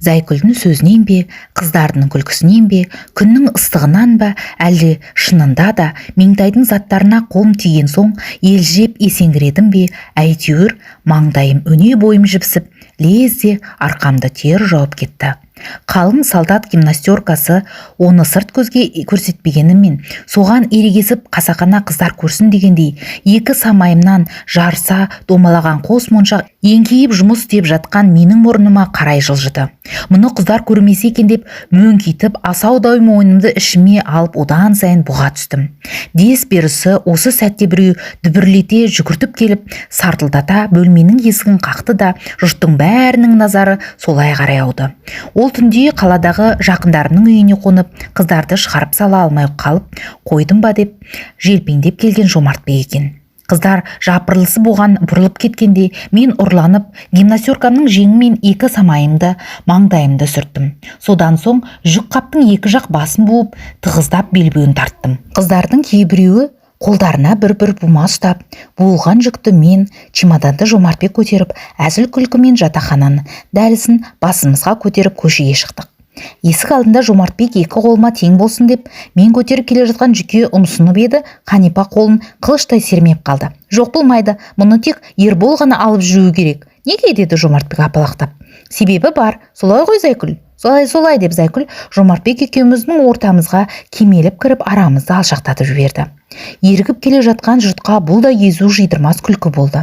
Зайкүлдің сөзінен бе, қыздардың күлкісінен бе, күннің ыстығынан ба, әлде шынында да Меңтайдың заттарына қолым тиген соң елжіреп есеңгіредім бе, әйтеуір маңдайым, өне бойым жіпсіп, лезде арқамды тер жауып кетті. Қалың солдат гимнастеркасы оны сырт көзге көрсетпегенімен, соған ерегесіп, қасақана қыздар көрсін дегендей, екі самайымнан жарыса домалаған қос моншақ еңкейіп жұмыс істеп жатқан менің мұрныма қарай жылжыды. Мұны қыздар көрмесе екен деп мөңкитіп, асаудай мойнымды ішіме алып, одан сайын бұға түстім. Дес берісі осы сәтте біреу дүбірлете жүгіртіп келіп, сартылдата бөлменің есігін қақты да, жұрттың бәрінің назары солай қарай ауды. Ол түнде қаладағы жақындарының үйіне қонып, қыздарды шығарып сала алмай қалып қойдым ба деп желпеңдеп келген Жомартбек екен. Қыздар жапырылысып оған бұрылып кеткенде, мен ұрланып гимнастеркамның жеңімен екі самайымды, маңдайымды сүрттім. Содан соң жүк қаптың екі жақ басын буып, тығыздап белбеуін тарттым. Қыздардың кейбіреуі қолдарына бір-бір бума ұстап, буылған жүкті мен, чемоданды Жомартбек көтеріп, әзіл күлкімен жатақхананың дәлізін басымызға көтеріп көшеге шықтық. Есік алдында Жомартбек екі қолыма тең болсын деп мен көтеріп келе жатқан жүкке ұмсынып еді, Қанипа қолын қылыштай сермеп қалды. «Жоқ, болмайды, мұны тек Ербол ғана алып жүруі керек». «Неге?» – деді Жомартбек апалақтап. «Себебі бар. Солай ғой, Зайкүл?» «Солай, солай», – деп Зайкүл Жомартбек екеуміздің ортамызға кимеліп кіріп, арамызды алшақтатып жіберді. Ерігіп келе жатқан жұртқа бұл да езу жидырмас күлкі болды.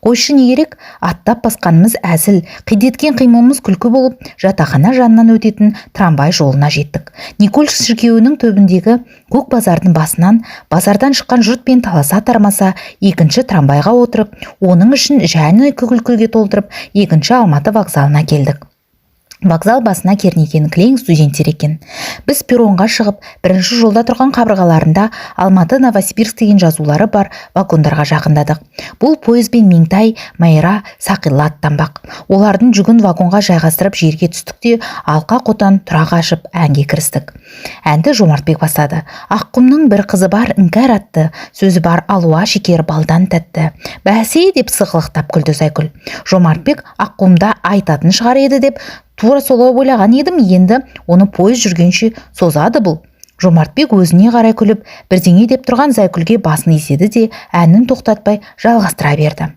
Қойшы, не керек, аттап басқанымыз әзіл, қидеткен қимылымыз күлкі болып, жатақхана жанынан өтетін трамвай жолына жеттік. Николь шіркеуінің түбіндегі көк базардың басынан базардан шыққан жұртпен таласа тармаса екінші трамвайға отырып, оның ішін және күлкіге толтырып, екінші Алматы вокзалына келдік. Вокзал басына кернеген кілең студенттер екен. Біз перронға шығып, бірінші жолда тұрған, қабырғаларында «Алматы – Новосибирск» деген жазулары бар вагондарға жақындадық. Бұл пойызбен Меңтай, Майра, Сақилла аттанбақ. Олардың жүгін вагонға жайғастырып, жерге түстік те, алқа қотан тұра қашып, әнге кірістік. Әнді Жомартбек бастады: «Аққұмның бір қызы бар, Іңкәр атты, сөзі бар алуа, шекер балдан тәтті». «Бәсе», – деп сықылықтап күлді Зайкүл. Жомартбек Аққұмда айтатын шығар еді деп тура солай ойлаған едім, енді оны пойыз жүргенше созады бұл. Жомартбек өзіне қарай күліп бірдеңе деп тұрған Зайкүлге басын изеді де, әнін тоқтатпай жалғастыра берді: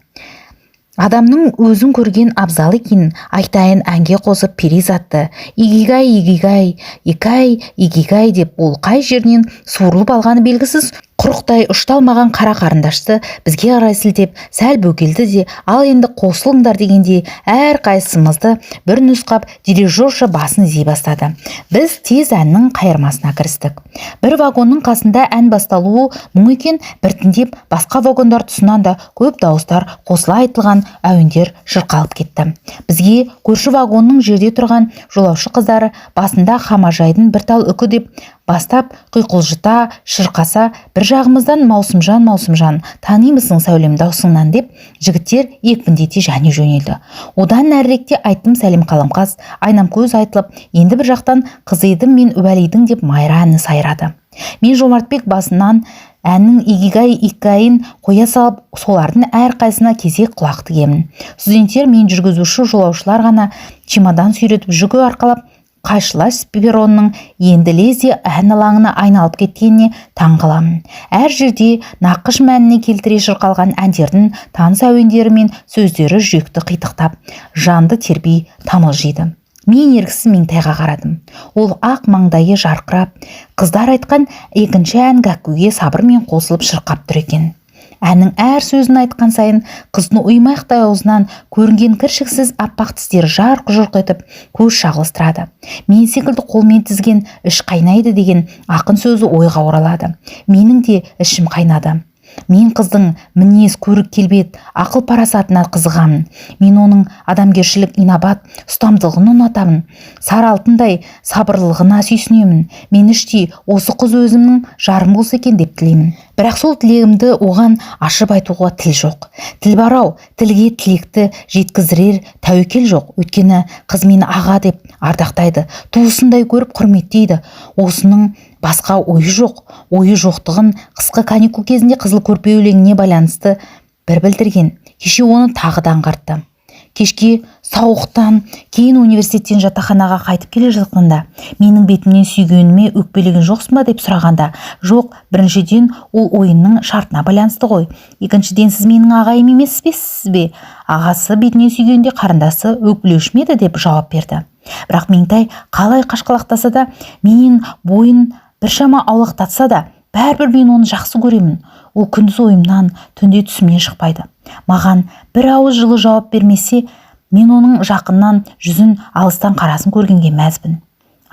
«Адамның өзін көрген абзал екен, айтайын әнге қосып перизатты. Игигай, игигай, икай, игигай», – деп ол қай жерінен суырылып алғаны белгісіз құрықтай ұшталмаған қара қарындашты бізге қарай сілтеп, сәл бөгелді де, ал енді қосылыңдар дегендей, әрқайсымызды бір нұсқап, дирижерша басын изей бастады. Біз тез әннің қайырмасына кірістік. Бір вагонның қасында ән басталуы мұң екен, біртіндеп басқа вагондар тұсынан да көп дауыстар қосыла айтылған әуендер шырқалып кетті. Бізге көрші вагонның жерде тұрған жолаушы қыздары басында «Қамажайдың бір тал үкі» деп бастап құйқылжыта шырқаса, бір жағымыздан «Маусымжан, Маусымжан, танимысың сәулем даусыңнан» деп жігіттер екпіндете және жөнелді. Одан әріректе «Айттым сәлем, қаламқас», «Айнам көз» айтылып, енді бір жақтан «Қыз едім мен уәлидің» деп Майра әні сайрады. Мен Жомартбек басынан әннің игигай икайын қоя салып, солардың әрқайсысына кезек құлақ тігемін. Студенттер мен жүргізуші жолаушылар ғана чемодан сүйретіп, жүгі арқалап, қайшылас перронның енді лезде ән алаңына айналып кеткеніне таң қаламын. Әр жерде нақыш мәніне келтіре шырқалған әндердің таныс әуендері мен сөздері жүректі қитықтап, жанды тербей тамылжиды. Мен еріксіз Меңтайға қарадым. Ол ақ маңдайы жарқырап, қыздар айтқан екінші ән гәккуге сабырмен қосылып шырқап тұр екен. Әннің әр сөзін айтқан сайын қыздың оймақтай аузынан көрінген кіршіксіз аппақ тістері жарқ-жұрқ етіп, көз шағылыстырады. Мен секілді қолмен тізген іш қайнайды деген ақын сөзі ойға оралады. Менің де ішім қайнады. Мен қыздың мінез, көрік келбет, ақыл парасатына қызығамын. Мен оның адамгершілік, инабат, ұстамдылығын ұнатамын, сары алтындай сабырлылығына сүйсінемін. Мен іштей осы қыз өзімнің жарым болса екен деп тілеймін. Бірақ сол тілегімді оған ашып айтуға тіл жоқ. Тіл бар-ау, тілге тілекті жеткіздірер тәуекел жоқ. Өйткені қыз мені аға деп ардақтайды, туысындай көріп құрметтейді. Осының басқа ойы жоқ. Ойы жоқтығын қысқы каникул кезінде «Қызыл көрпе» өлеңіне байланысты бір білдірген. Кеше оны тағы да аңғартты. Кешке сауықтан кейін университеттен жатақханаға қайтып келе жатқанда, менің бетімнен сүйгеніме өкпелеген жоқсың ба деп сұрағанда, жоқ, біріншіден, ол ойынның шартына байланысты ғой, екіншіден, сіз менің ағайым емеспесіз бе, ағасы бетінен сүйгенде қарындасы өкпелеуші ме еді деп жауап берді. Бірақ Меңтай қалай қашқалақтаса да, менен бойын біршама аулақтатса да, бәрібір мен оны жақсы көремін. Ол күндіз ойымнан, түнде түсімнен шықпайды. Маған бір ауыз жылы жауап бермесе, мен оның жақыннан жүзін, алыстан қарасын көргенге мәзбін.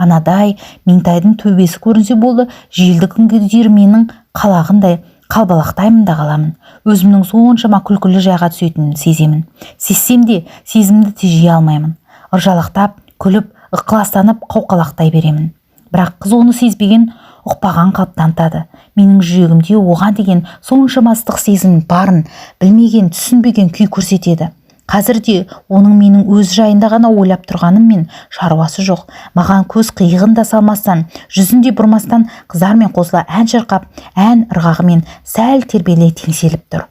Анадай Меңтайдың төбесі көрінсе болды, желді күнге диірменнің қалағындай қалбалақтаймын да қаламын. Өзімнің соншама күлкілі жайға түсетінімді сеземін. Сезсем де, сезімді тежей алмаймын. Ыржалақтап күліп, ықыластанып қауқалақтай беремін. Бірақ қыз оны сезбеген, ұқпаған қалып танытады. Менің жүрегімде оған деген соншама ыстық сезім барын білмеген, түсінбеген күй көрсетеді. Қазір де оның менің өз жайында ғана ойлап тұрғаныммен шаруасы жоқ. Маған көз қиығын да салмастан, жүзін де бұрмастан қыздармен қосыла ән шырқап, ән ырғағымен сәл тербеле теңселіп тұр.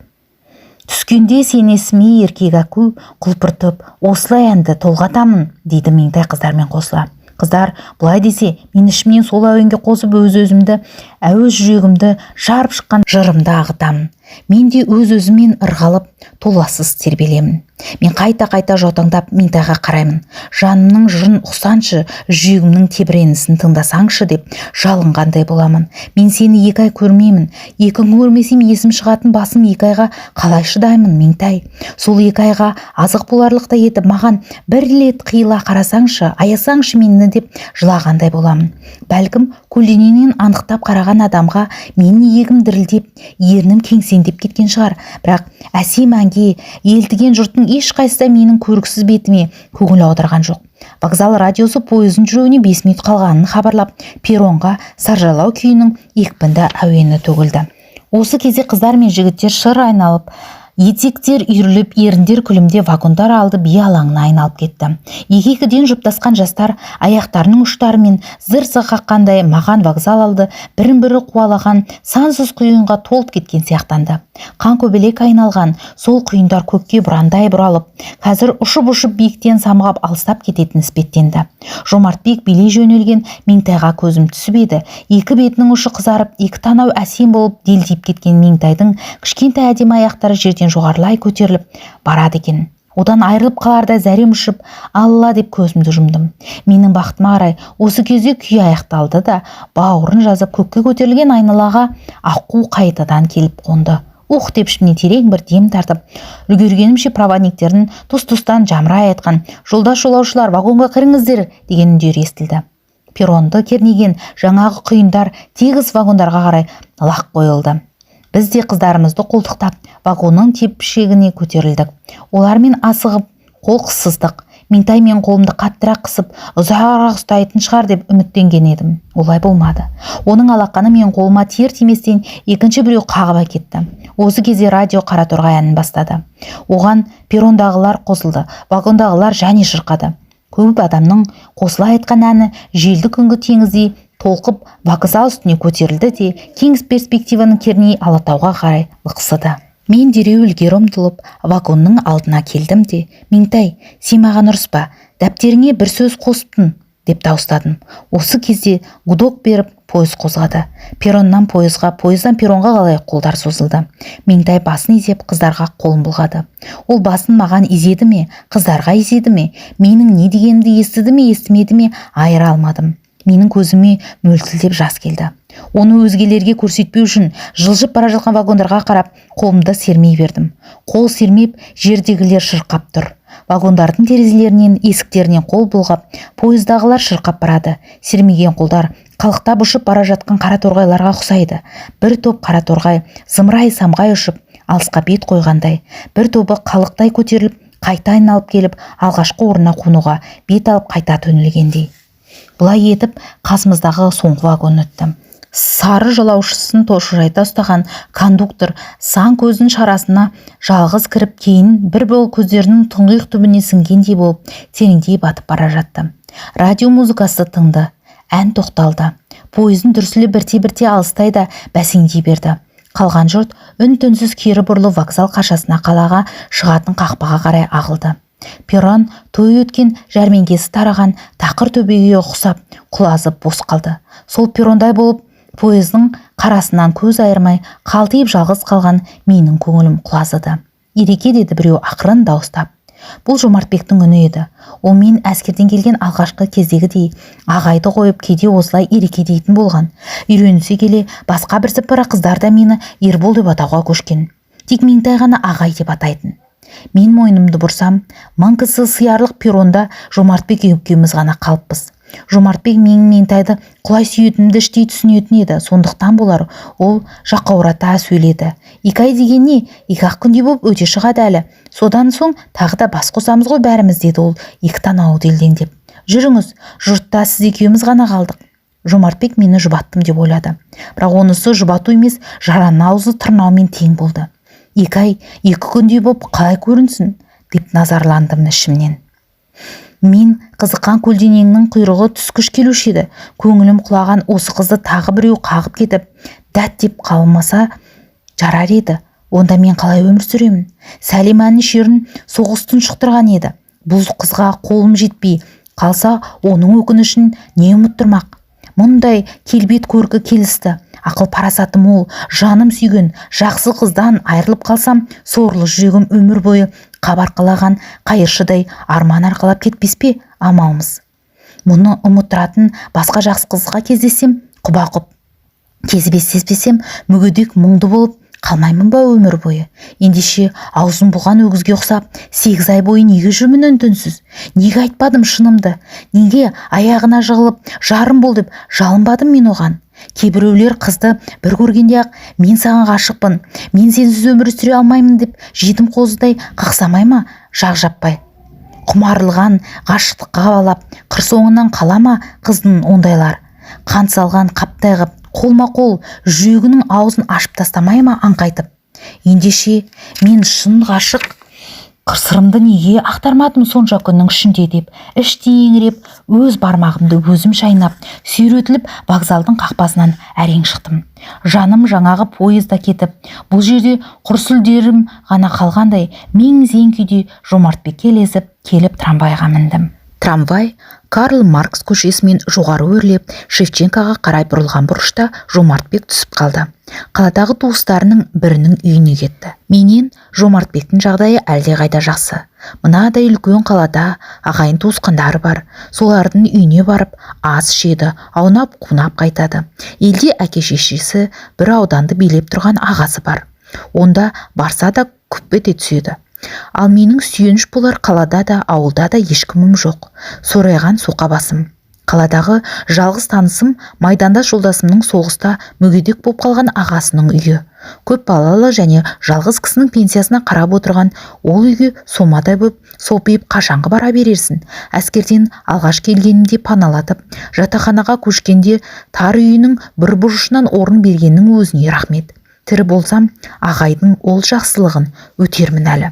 Түскенде сен есіме еркек әку құлпыртып, осылай әнді толғатамын, дейді Меңтай қыздармен қосыла. Қыздар бұлай десе, мен ішімнен сол әуенге қосып өз-өзімді, әуез жүрегімді жарып шыққан жырымды ағытамын. Мен де өз-өзіммен ырғалып, толассыз тербелемін. Мен қайта-қайта жаутаңдап Меңтайға қараймын. Жанымның жырын ұқсаңшы, жүрегімнің тебіренісін тыңдасаңшы деп жалынғандай боламын. Мен сені 2 ай көрмеймін. 2 күн көрмесем есім шығатын басым 2 айға қалай шыдаймын, Меңтай? Сол 2 айға азық боларлықтай етіп маған бір рет қиыла қарасаңшы, аясаңшы мені деп жылағандай боламын. Бәлкім, көлденеңнен анықтап қараған адамға менің иегім дірілдеп, ернім кеңсеңдеп кеткен шығар. Бірақ әсем әнге елтіген жұрттың ешқайсысы да менің көріксіз бетіме көңіл аударған жоқ. Вокзал радиосы пойыздың жүруіне 5 минут қалғанын хабарлап, перронға Саржайлау күйінің екпінді әуені төгілді. Осы кезде қыздар мен жігіттер шыр айналып, етектер үйіріліп, еріндер күлімдеп, вагондар алды би алаңына айналып кетті. Екі-екіден жұптасқан жастар аяқтарының ұштарымен зыр қаққандай маған вокзал алды бірін-бірі қуалаған сансыз құйынға толып кеткен сияқтанды. Қан көбелек айналған сол құйындар көкке бұрандай бұралып, қазір ұшып-ұшып биіктен самғап алыстап кететін іспеттенді. Жомартбек билей жөнелген Меңтайға көзім түсіп еді. Екі бетінің ұшы қызарып, екі танау әсем болып делдиіп кеткен Меңтайдың кішкентай әдемі аяқтары жерден жоғарылай көтеріліп барады екен. Одан айырылып қалардай зәрем ұшып, Алла деп көзімді жұмдым. Менің бақытыма қарай осы кезде күй аяқталды да, бауырын жазып көкке көтерілген айналаға аққу қайтадан келіп қонды. Ух деп ішімнен терең бір дем тартып үлгергенімше проводниктердің тұс-тұстан жамырай айтқан «Жолдас жолаушылар, вагонға кіріңіздер» деген үндері естілді. Перронды кернеген жаңағы құйындар тегіс вагондарға қарай лақ қойылды. Біз де қыздарымызды қолтықтап вагонның тепшегіне көтерілдік. Олармен асығып қол қысыстық. Меңтай мен қолымды қаттырақ қысып, ұзағырақ ұстайтын шығар деп үміттенген едім. Олай болмады. Оның алақаны мен қолыма тиер тиместен екінші біреу қағып әкетті. Осы кезде радио Қараторғай әнін бастады. Оған перрондағылар қосылды, вагондағылар және шырқады. Көп адамның қосыла айтқан әні желді күнгі теңіздей толқып вокзал үстіне көтерілді де, кең перспективаны керней Алатауға қарай лықсыды. Мен дереу ілгері ұмтылып вагонның алдына келдім де, «Меңтай, сен маған ұрыспа, дәптеріңе бір сөз қосыптың» деп дауыстадым. Осы кезде гудок беріп пойыз қозғады. Перроннан пойызға, пойыздан перронға қалай қолдар созылды. Меңтай басын изеп қыздарға қолын бұлғады. Ол басын маған изеді ме, қыздарға изеді ме, менің не дегенімді естіді ме, естімеді ме, айыра алмадым. Менің көзіме мөлтілдеп жас келді. Оны өзгелерге көрсетпеу үшін жылжып бара жатқан вагондарға қарап қолымды сермей бердім. Қол сермеп жердегілер шырқап тұр. Вагондардың терезелерінен, есіктерінен қол бұлғап пойыздағылар шырқап барады. Сермеген қолдар қалықтап ұшып бара жатқан қара торғайларға ұқсайды. Бір топ қара торғай зымырай самғай ұшып алысқа бет қойғандай, бір тобы қалықтай көтеріліп қайта айналып келіп алғашқы орнына қонуға бет алып қайта төнілгендей. Бұлай етіп қасымыздағы соңғы вагон өтті. Сары жолаушысын шошайта ұстаған кондуктор сан көздің шарасына жалғыз кіріп, кейін бір бол көздерінің тұңғиық түбіне сіңгендей болып тереңдей батып бара жатты. Радио музыкасы тынды, ән тоқталды. Пойыздың дүрсілі бірте-бірте алыстай да бәсеңдей берді. Қалған жұрт үн-түнсіз кері бұрылып вокзал қашасына, қалаға шығатын қақпаға қарай ағылды. Перрон той өткен жәрмеңкесі тараған тақыр төбеге ұқсап құлазып бос қалды. Сол перрондай болып пойыздың қарасынан көз айырмай қалтиып жалғыз қалған менің көңілім құлазыды. «Ереке», – деді біреу ақырын дауыстап. Бұл Жомартбектің үні еді. Ол мен әскерден келген алғашқы кездегідей ағайды қойып, кейде осылай Ереке дейтін болған. Үйренісе келе басқа бірсыпыра қыздар да мені Ербол деп атауға көшкен. Тек Меңтай ғана ағай деп атайтын. Мен мойнымды бұрсам, 1000 кісі сыярлық перронда Жомартбек екеуміз ғана қалыппыз. Жомартбек менің Меңтайды құлай сүйетінімді іштей түсінетін еді. Сондықтан болар, ол жақаурата сөйледі. «2 ай деген не, 2-ақ күндей болып өте шығады әлі. Содан соң тағы да бас қосамыз ғой бәріміз», – деді ол екі танауы делдеңдеп. «Жүріңіз, жұртта сіз екеуміз ғана қалдық». Жомартбек мені жұбаттым деп ойлады. Бірақ онысы жұбату емес, жараның аузы тырнаумен тең болды. 2 ай 2 күндей болып қалай көрінсін деп назарландым ішімнен. Мен қызыққан көлденеңнің құйрығы түскіш келуші еді. Көңілім құлаған осы қызды тағы біреу қағып кетіп, дәт деп қалмаса жарар еді. Онда мен қалай өмір сүремін? Сәлиманың шерін соғыс тұншықтырған еді. Бұл қызға қолым жетпей қалса, оның өкінішін не ұмыттырмақ? Мұндай келбет көркі келісті, ақыл парасаты мол, жаным сүйген жақсы қыздан айырылып қалсам, сорлы жүрегім өмір бойы қап арқалаған қайыршыдай арман арқалап кетпес пе? Амалмыз. Мұны ұмыттыратын басқа жақсы қызға кездессем, құба-құп, кездеспесем, мүгедек мұңды болып қалмаймын ба өмір бойы? Ендеше аузын буған өгізге ұқсап 8 ай бойы неге жүрмін үн-түнсіз? Неге айтпадым шынымды? Неге аяғына жығылып жарым бол деп жалынбадым мен оған? Кейбіреулер қызды бір көргенде-ақ мен саған ғашықпын, мен сенсіз өмір сүре алмаймын деп жетім қозыдай қақсамай ма, жақ жаппай? Құмарлыған ғашықтыққа балап, қыр соңынан қала ма қыздың ондайлар? Қант салған қаптай қып, қолма-қол жүрегінің аузын ашып тастамай ма аңқайтып? Ендеше мен шын ғашық сырымды неге ақтармадым сонша күннің ішінде деп іштей еңіреп, өз бармағымды өзім шайнап, сүйретіліп вокзалдың қақпасынан әрең шықтым. Жаным жаңағы поезда кетіп, бұл жерде құр сүлдерім ғана қалғандай мең-зең күйде Жомартбекке ілесіп келіп трамвайға міндім. Трамвай Карл Маркс көшесімен жоғары өрлеп, Шевченкоға қарай бұрылған бұрышта Жомартбек түсіп қалды. Қаладағы туыстарының бірінің үйіне кетті. Менен Жомартбектің жағдайы әлдеқайда жақсы. Мынадай үлкен қалада ағайын туысқандары бар. Солардың үйіне барып ас ішеді, аунап қунап қайтады. Елде әке-шешесі, бір ауданды билеп тұрған ағасы бар. Онда барса да күп ете түседі. Ал менің сүйеніш болар қалада да, ауылда да ешкімім жоқ. Сорайған соқа басым. Қаладағы жалғыз танысым майдандас жолдасымның соғыста мүгедек болып қалған ағасының үйі. Көп балалы және жалғыз кісінің пенсиясына қарап отырған ол үйге сомадай боп сопиып қашанғы бара берерсін? Әскерден алғаш келгенімде паналатып, жатақханаға көшкенде тар үйінің бір бұрышынан орын бергеннің өзіне рахмет. Тірі болсам, ағайдың ол жақсылығын өтермін әлі.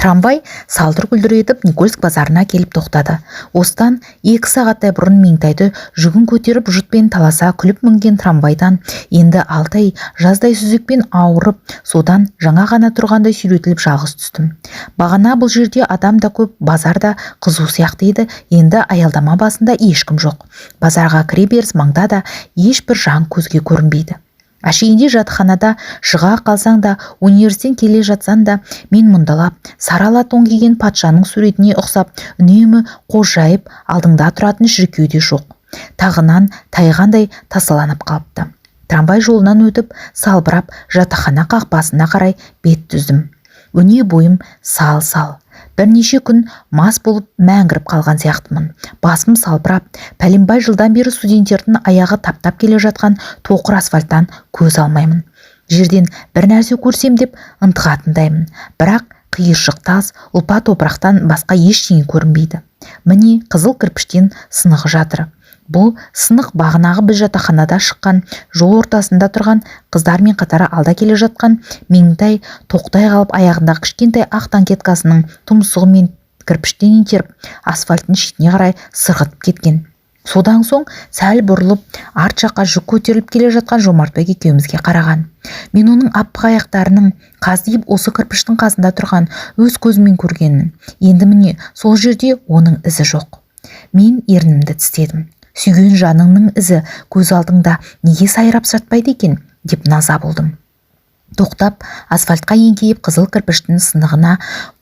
Трамвай салдыр-күлдір етіп Никольск базарына келіп тоқтады. Осыдан 2 сағаттай бұрын Меңтайды жүгін көтеріп жұртпен таласа күліп мінген трамвайдан енді 6 ай жаздай сүзекпен ауырып, содан жаңа ғана тұрғандай сүйретіліп жалғыз түстім. Бағана бұл жерде адам да көп, базар да қызу сияқты еді. Енді аялдама басында ешкім жоқ. Базарға кіре беріс маңда да ешбір жан көзге көрінбейді. Әшейінде жатақханада шыға қалсаң да, университеттен келе жатсаң да, мен мұндалап, сары ала тон киген патшаның суретіне ұқсап, үнемі қол жайып алдыңда тұратын шіркеу де жоқ. Тағынан тайғандай тасаланып қалыпты. Трамвай жолынан өтіп, салбырап жатақхана қақпасына қарай бет түздім. Өне бойым сал-сал. Бірнеше күн мас болып мәңгіріп қалған сияқтымын. Басым салбырап, пәленбай жылдан бері студенттердің аяғы таптап келе жатқан тоқыр асфальттан көз алмаймын. Жерден бір нәрсе көрсем деп ынтығатындаймын. Бірақ қиыршық тас, ұлпа топырақтан басқа ештеңе көрінбейді. Міне, қызыл кірпіштен сынығы жатыр. Бұл сынық бағанағы біз жатақханада шыққан жол ортасында тұрған қыздармен қатар алда келе жатқан Меңтай тоқтай қалып, аяғындағы кішкентай ақ танкеткасының тұмсығымен кірпіштен итеріп, асфальттың шетіне қарай сырғытып кеткен. Содан соң сәл бұрылып, арт жаққа жүк көтеріліп келе жатқан Жомартбек екеумізге қараған. Мен оның аппақ аяқтарының қаздиып осы кірпіштің қасында тұрған өз көзіммен көргенмін. Енді міне сол жерде оның ізі жоқ. Мен ернімді тістедім. Сүйген жаныңның ізі көз алдыңда неге сайрап жатпайды екен деп наза болдым. Тоқтап, асфальтқа еңкейіп, қызыл кірпіштің сынығына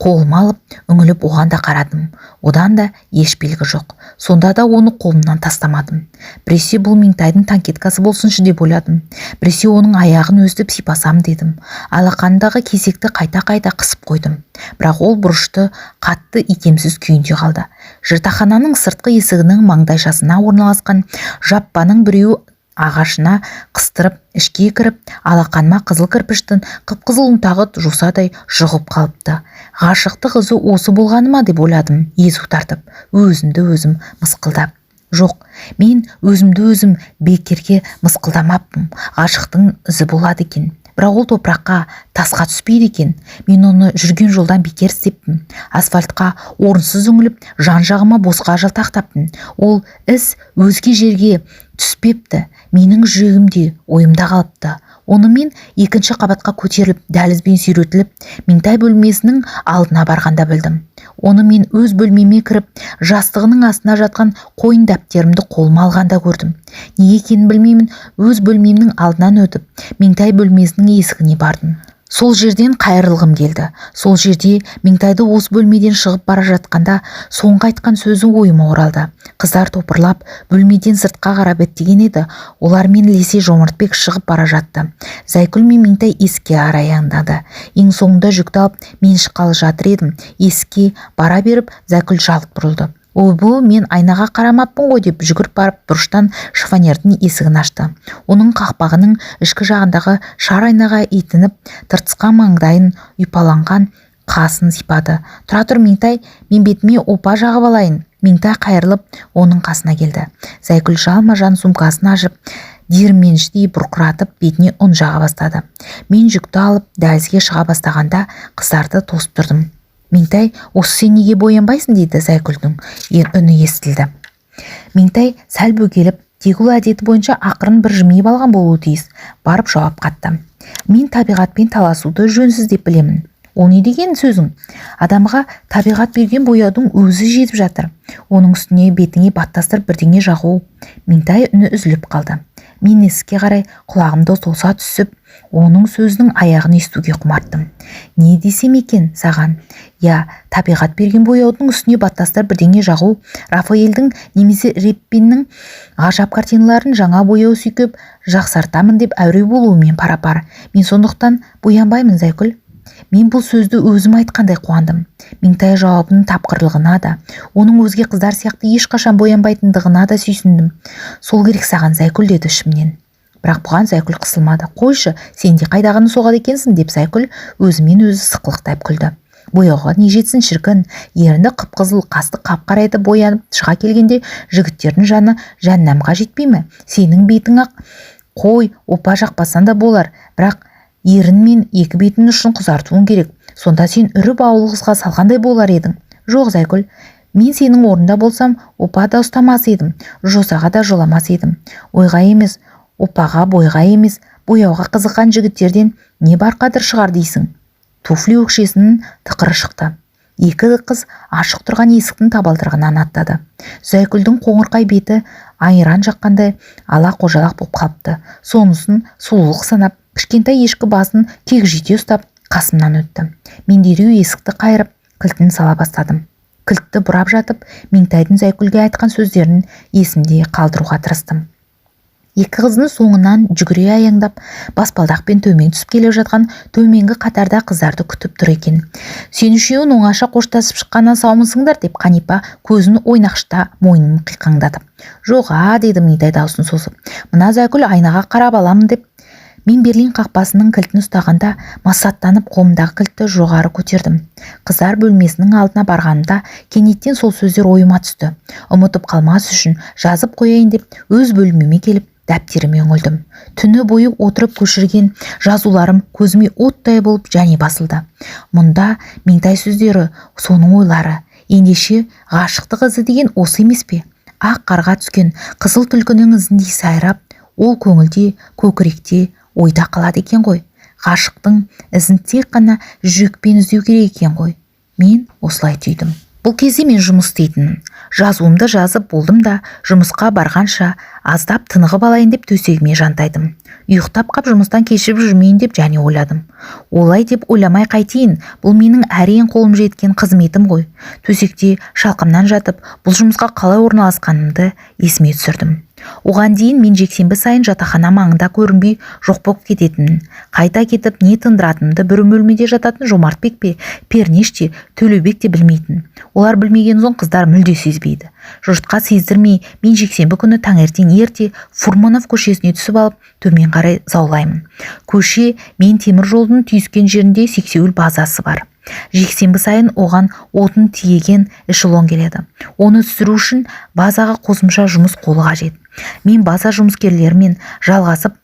қолыма алып, үңіліп оған да қарадым. Одан да еш белгі жоқ. Сонда да оны қолымнан тастамадым. Біресе бұл Меңтайдың танкеткасы болсыншы деп ойладым. Біресе оның аяғын өстіп сипасам дедім. Алақандағы кесекті қайта-қайта қысып қойдым. Бірақ ол бұрышты қатты икемсіз күйінде қалды. Жатақхананың сыртқы есігінің маңдайшасына орналасқан жаппаның біреуі ағашына қыстырып ішке кіріп, алақаныма қызыл кірпіштің қып-қызыл ұнтағы жосадай жұғып қалыпты. Ғашықтық ізі осы болғаны ма деп ойладым, езу тартып, өзімді өзім мысқылдап. Жоқ, мен өзімді өзім бекерге мысқылдамаппын. Ғашықтың ізі болады екен. Бірақ ол топыраққа, тасқа түспейді екен. Мен оны жүрген жолдан бекер іздеппін. Асфальтқа орынсыз үңіліп, жан-жағыма босқа жалтақтаппын. Ол із өзге жерге түспепті. Менің жүрегімде, ойымда қалыпты. Оны мен екінші қабатқа көтеріліп, дәлізбен сүйретіліп, Меңтай бөлмесінің алдына барғанда білдім. Оны мен өз бөлмеме кіріп, жастығының астына жатқан қойын дәптерімді қолыма алғанда көрдім. Неге екенін білмеймін, өз бөлмемнің алдынан өтіп, Меңтай бөлмесінің есігіне бардым. Сол жерден қайырылғым келді. Сол жерде Меңтайды осы бөлмеден шығып бара жатқанда соңғы айтқан сөзі ойыма оралды. Қыздар топырлап бөлмеден сыртқа қарап беттеген еді. Олармен ілесе Жомартбек шығып бара жатты. Зайкүл мен Меңтай есікке қарай аяңдады. Ең соңында жүкті алып мен шыққалы жатыр едім. Есікке бара беріп Зайкүл жалт бұрылды. Ойбу, мен айнаға қарамаппын ғой деп жүгіріп барып бұрыштан шифонердің есігін ашты. Оның қақпағының ішкі жағындағы шар айнаға итініп, тыртысқан маңдайын, ұйпаланған қасын сипады. Тұра тұр, Меңтай, мен бетіме опа жағып алайын. Меңтай қайырылып оның қасына келді. Зайкүл жалма-жан сумкасын ашып, диірменшідей бұрқыратып бетіне ұн жаға бастады. Мен жүкті алып дәлізге шыға бастағанда қыздарды тосып тұрдым. Меңтай, осы сен неге боянбайсың дейді Зайкүлдің үні естілді. Меңтай сәл бөгеліп, тек ол әдеті бойынша ақырын бір жымиып алған болуы тиіс, барып жауап қатты. Мен табиғатпен таласуды жөнсіз деп білемін. Ол не деген сөзің? Адамға табиғат берген бояудың өзі жетіп жатыр. Оның үстіне бетіңе баттастырып бірдеңе жағу. Меңтай үні үзіліп қалды. Мен есікке қарай құлағымды тоса түсіп, оның сөзінің аяғын естуге құмарттым. Не десем екен саған? Я, табиғат берген бояудың үстіне баттастырып бірдеңе жағу, Рафаэльдің немесе Реппиннің ғажап картиналарын жаңа бояу сүйкеп жақсартамын деп әуре болуымен пара-пар. Мен сондықтан боянбаймын, Зайкүл. Мен бұл сөзді өзім айтқандай қуандым. Меңтай жауабының тапқырлығына да, оның өзге қыздар сияқты ешқашан боянбайтындығына да сүйсіндім. Сол керек саған, Зайкүл, деді ішімнен. Бірақ бұған Зайкүл қысылмады. Қойшы, сен де қайдағыны соғады екенсің, деп Зайкүл өзімен өзі сықылықтап күлді. Бояуға не жетсін шіркін, ерінді қып-қызыл, қасты қап-қара етіп боянып шыға келгенде жігіттердің жаны жәннамға жетпей ме? Сенің бетің ақ қой, опа жақпасаң да болар, бірақ ерін мен екі бетінің ұшын қызартуың керек. Сонда сен үріп ауыл қызға салғандай болар едің. Жоқ, Зайкүл, мен сенің орнында болсам, опа да ұстамас едім, жосаға да жоламас едім. Ойға емес, опаға, бойға емес, бояуға қызыққан жігіттерден не бар қадір шығар дейсің. Туфли өкшесінің тықыры шықты. Екі қыз ашық тұрған есіктің табалдырығынан аттады. Зайкүлдің қоңырқай беті айран жаққандай ала қожалақ болып қалыпты. Сонысын сұлулық санап, кішкентай ешкі басын кекжите ұстап қасымнан өтті. Мен дереу есікті қайырып, кілтін сала бастадым. Кілтті бұрап жатып, Меңтайдың Зайкүлге айтқан сөздерін есімде қалдыруға тырыстым. Екі қыздың соңынан жүгіре аяңдап, баспалдақпен төмен түсіп келе жатқан төменгі қатарда қыздарды күтіп тұр екен. Сен үшеуің оңаша қоштасып шыққаннан саумысыңдар, деп Қанипа көзін ойнақшыта мойнын қиқаңдатып. Жоқ, а, деді Меңтай даусын созып. Мына Зайкүл айнаға қарап аламын деп. Мен Берлин қақпасының кілтін ұстағанда масаттанып қолымдағы кілтті жоғары көтердім. Қыздар бөлмесінің алдына барғанымда кенеттен сол сөздер ойыма түсті. Ұмытып қалмас үшін жазып қояйын деп өз бөлмеме келіп дәптеріме үңілдім. Түні бойы отырып көшірген жазуларым көзіме оттай болып және басылды. Мұнда Меңтай сөздері, соның ойлары. Ендеше ғашықтық ізі деген осы емес пе? Ақ қарға түскен қызыл түлкінің ізіндей сайрап, ол көңілде, көкіректе, ойда қалады екен ғой. Ғашықтың ізін тек қана жүрекпен іздеу керек екен ғой. Мен осылай түйдім. Бұл кезде мен жұмыс істейтінмін. Жазуымды жазып болдым да, жұмысқа барғанша аздап тынығып алайын деп төсегіме жантайдым. Ұйықтап қап жұмыстан кешігіп жүрмейін деп және ойладым. Олай деп ойламай қайтейін, бұл менің әрең қолым жеткен қызметім ғой. Төсекте шалқамнан жатып, бұл жұмысқа қалай орналасқанымды есіме түсірдім. Оған дейін мен жексенбі сайын жатақхана маңында көрінбей жоқ болып кететінмін. Қайда кетіп не тындыратынымды бір бөлмеде жататын Жомартбек пе, Пернеш те, Төлеубек те білмейтін. Олар білмеген соң қыздар мүлде сезбейді. Жұртқа сездірмей мен жексенбі күні таңертең ерте Фурманов көшесіне түсіп алып, төмен қарай заулаймын. Көше мен темір жолдың түйіскен жерінде сексеуіл базасы бар. Жексенбі сайын оған отын тиеген эшелон келеді. Оны түсіру үшін базаға қосымша жұмыс қолы қажет. Мен база жұмыскерлерімен жалғасып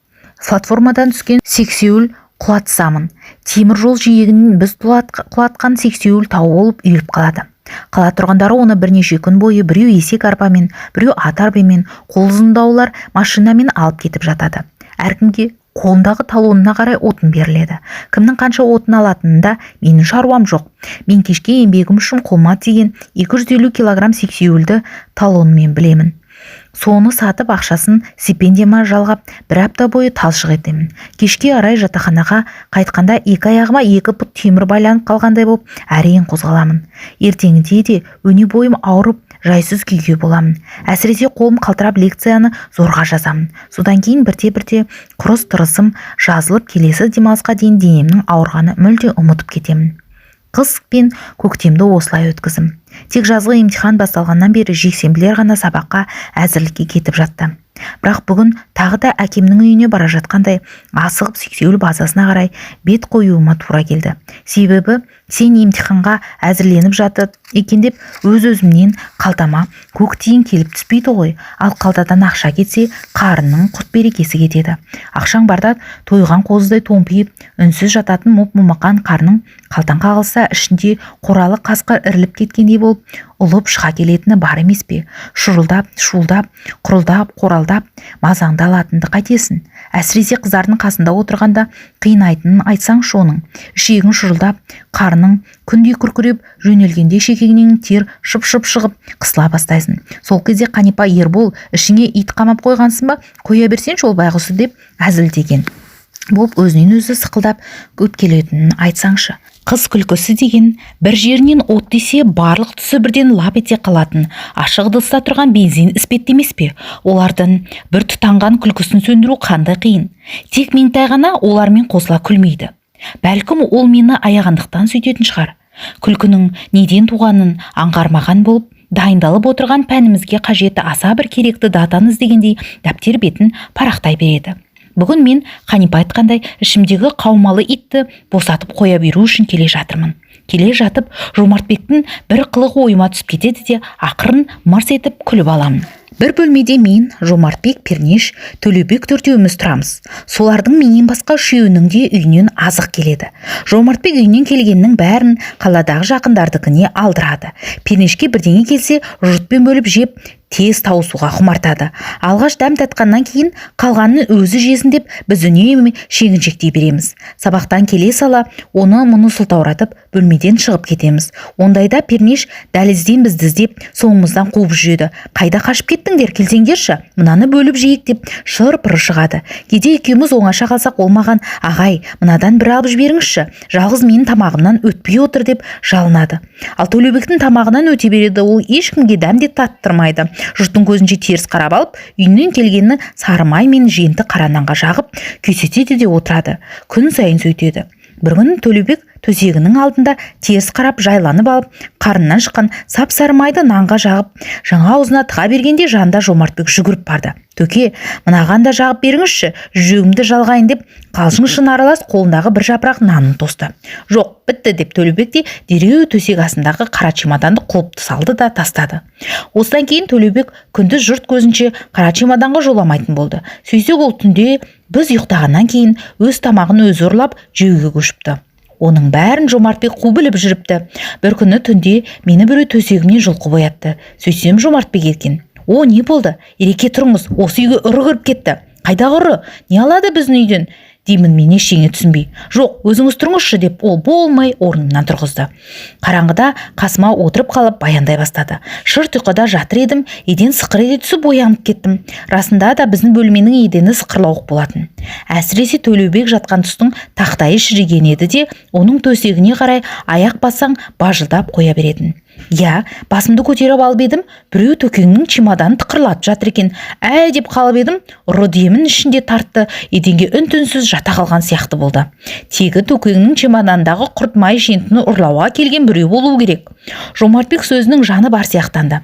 платформадан түскен сексеуіл құлатысамын. Темір жол жиегінен біз құлатқан сексеуіл тау болып үйіліп қалады. Қала тұрғындары оны бірнеше күн бойы біреу есек арбамен, біреу ат арбамен, қол ұзындаулар машинамен алып кетіп жатады. Әркімге қолындағы талонына қарай отын беріледі. Кімнің қанша отын алатынында менің шаруам жоқ. Мен кешке еңбегім үшін қолыма тиген 250 килограмм сексеуілді талонымен білемін. Соны сатып, ақшасын стипендияма жалғап, бір апта бойы талшық етемін. Кешке қарай жатақханаға қайтқанда екі аяғыма екі пұт темір байланып қалғандай болып әрең қозғаламын. Ертеңінде де өне бойым ауырып, жайсыз күйге боламын. Әсіресе қолым қалтырап, лекцияны зорға жазамын. Содан кейін бірте-бірте құрыс-тырысым жазылып, келесі демалысқа дейін денемнің ауырғаны мүлде ұмытып кетемін. Қыс пен көктемді осылай өткіздім. Тек жазғы емтихан басталғаннан бері жексенбілер ғана сабаққа әзірлікке кетіп жатты. Бірақ бүгін тағы да әкемнің үйіне бара жатқандай асығып сексеуіл базасына қарай бет қоюыма тура келді. Себебі сен емтиханға әзірленіп жатыр екен деп өз-өзімнен қалтама көк тиын келіп түспейді ғой. Ал қалтадан ақша кетсе, қарынның құт берекесі кетеді. Ақшаң барда тойған қозыдай томпиып, үнсіз жататын моп-момақан қарның қалтаң қағылса, ішінде қоралы қасқыр іріліп кеткендей болып ұлып шыға келетіні бар емес пе? Шұрылдап, шуылдап, құрылдап, қоралдап мазаңды алатынды қайтесің? Әсіресе қыздардың қасында отырғанда қинайтынын айтсаңшы оның. Ішегің шұрылдап, қарның күндей күркіреп жөнелгенде шекеңнен тер шып-шып шығып қысыла бастайсың. Сол кезде Қанипа: «Ербол, ішіңе ит қамап қойғансың ба? Қоя берсеңші ол байғұсты», – деп әзілдеген болып өзінен өзі сықылдап өпкелетінін айтсаңшы. Қыз күлкісі деген бір жерінен от тисе, барлық түсі бірден лап ете қалатын ашық ыдыста тұрған бензин іспетті емес пе? Олардың бір тұтанған күлкісін сөндіру қандай қиын. Тек Меңтай ғана олармен қосыла күлмейді. Бәлкім, ол мені аяғандықтан сөйтетін шығар. Күлкінің неден туғанын аңғармаған болып, дайындалып отырған пәнімізге қажетті аса бір керекті датаны іздегендей дәптер бетін парақтай береді. Бүгін мен Қанипа айтқандай ішімдегі қаумалы итті босатып қоя беру үшін келе жатырмын. Келе жатып Жомартбектің бір қылығы ойыма түсіп кетеді де, ақырын мырс етіп күліп аламын. Бір бөлмеде мен, Жомартбек, Пернеш, Төлеубек төртеуміз тұрамыз. Солардың менен басқа үшеуінің де үйінен азық келеді. Жомартбек үйінен келгеннің бәрін қаладағы жақындардікіне алдырады. Пернешке бірдеңе келсе, жұртпен бөліп жеп, тез тауысуға құмартады. Алғаш дәм татқаннан кейін қалғанын өзі жесін деп біз үнемі шегіншектей береміз. Сабақтан келе сала оны мұны сылтауратып бөлмеден шығып кетеміз. Ондайда Пернеш дәлізден бізді іздеп, соңымыздан қуып жүреді. «Қайда қашып кеттіңдер, келсеңдерші, мынаны бөліп жейік», – деп шыр-пыры шығады. Кейде екеуміз оңаша қалсақ, ол маған: «Ағай, мынадан бір алып жіберіңізші, жалғыз менің тамағымнан өтпей отыр», – деп жалынады. Ал Төлеубектің тамағынан өте береді. Ол ешкімге дәм де таттырмайды. Жұрттың көзінше теріс қарап алып, үйінен келгенні сары май мен жентті қара нанға жағып күйсетеді де отырады. Күн сайын сөйтеді. Бір күні Төлеубек төсегінің алдында теріс қарап жайланып алып, қарнынан шыққан сап сары майды нанға жағып, жаңа аузына тыға бергенде жанында Жомартбек жүгіріп барды. «Төке, мынаған да жағып беріңізші, жүрегімді жалғайын», – деп қалжың шын аралас қолындағы бір жапырақ нанын тосты. «Жоқ, бітті», – деп Төлеубек те дереу төсек астындағы қара чемоданды құлыпты салды да тастады. Осыдан кейін Төлеубек күндіз жұрт көзінше қара чемоданға жоламайтын болды. Сөйтсек, ол түнде біз ұйықтағаннан кейін өз тамағын өзі ұрлап жеуге көшіпті. Оның бәрін Жомартбек қу біліп жүріпті. Бір күні түнде мені біреу төсегімнен жұлқып оятты. Сөйтсем, Жомартбек екен. О, не болды? Ереке, тұрыңыз, осы үйге ұры кіріп кетті. Қайдағы ұры? Не алады біздің үйден? Деймін мен ештеңе түсінбей. Жоқ, өзіңіз тұрыңызшы, деп ол болмай орнымнан тұрғызды. Қараңғыда қасыма отырып қалып баяндай бастады. Шырт ұйқыда жатыр едім, еден сықыр ете түсіп оянып кеттім. Расында да біздің бөлменің едені сықырлауық болатын. Әсіресе Төлеубек жатқан тұстың тақтайы шіріген еді де, оның төсегіне қарай аяқ бассаң бажылдап қоя беретін. Иә, басымды көтеріп алып едім, біреу Төкеңнің чемоданын тықырлатып жатыр екен. Әй деп қалып едім, ұры демін ішінде тартты, еденге үн-түнсіз жата қалған сияқты болды. Тегі Төкеңнің чемоданындағы құрт май шентіні ұрлауға келген біреу болуы керек. Жомартбек сөзінің жаны бар сияқтанды.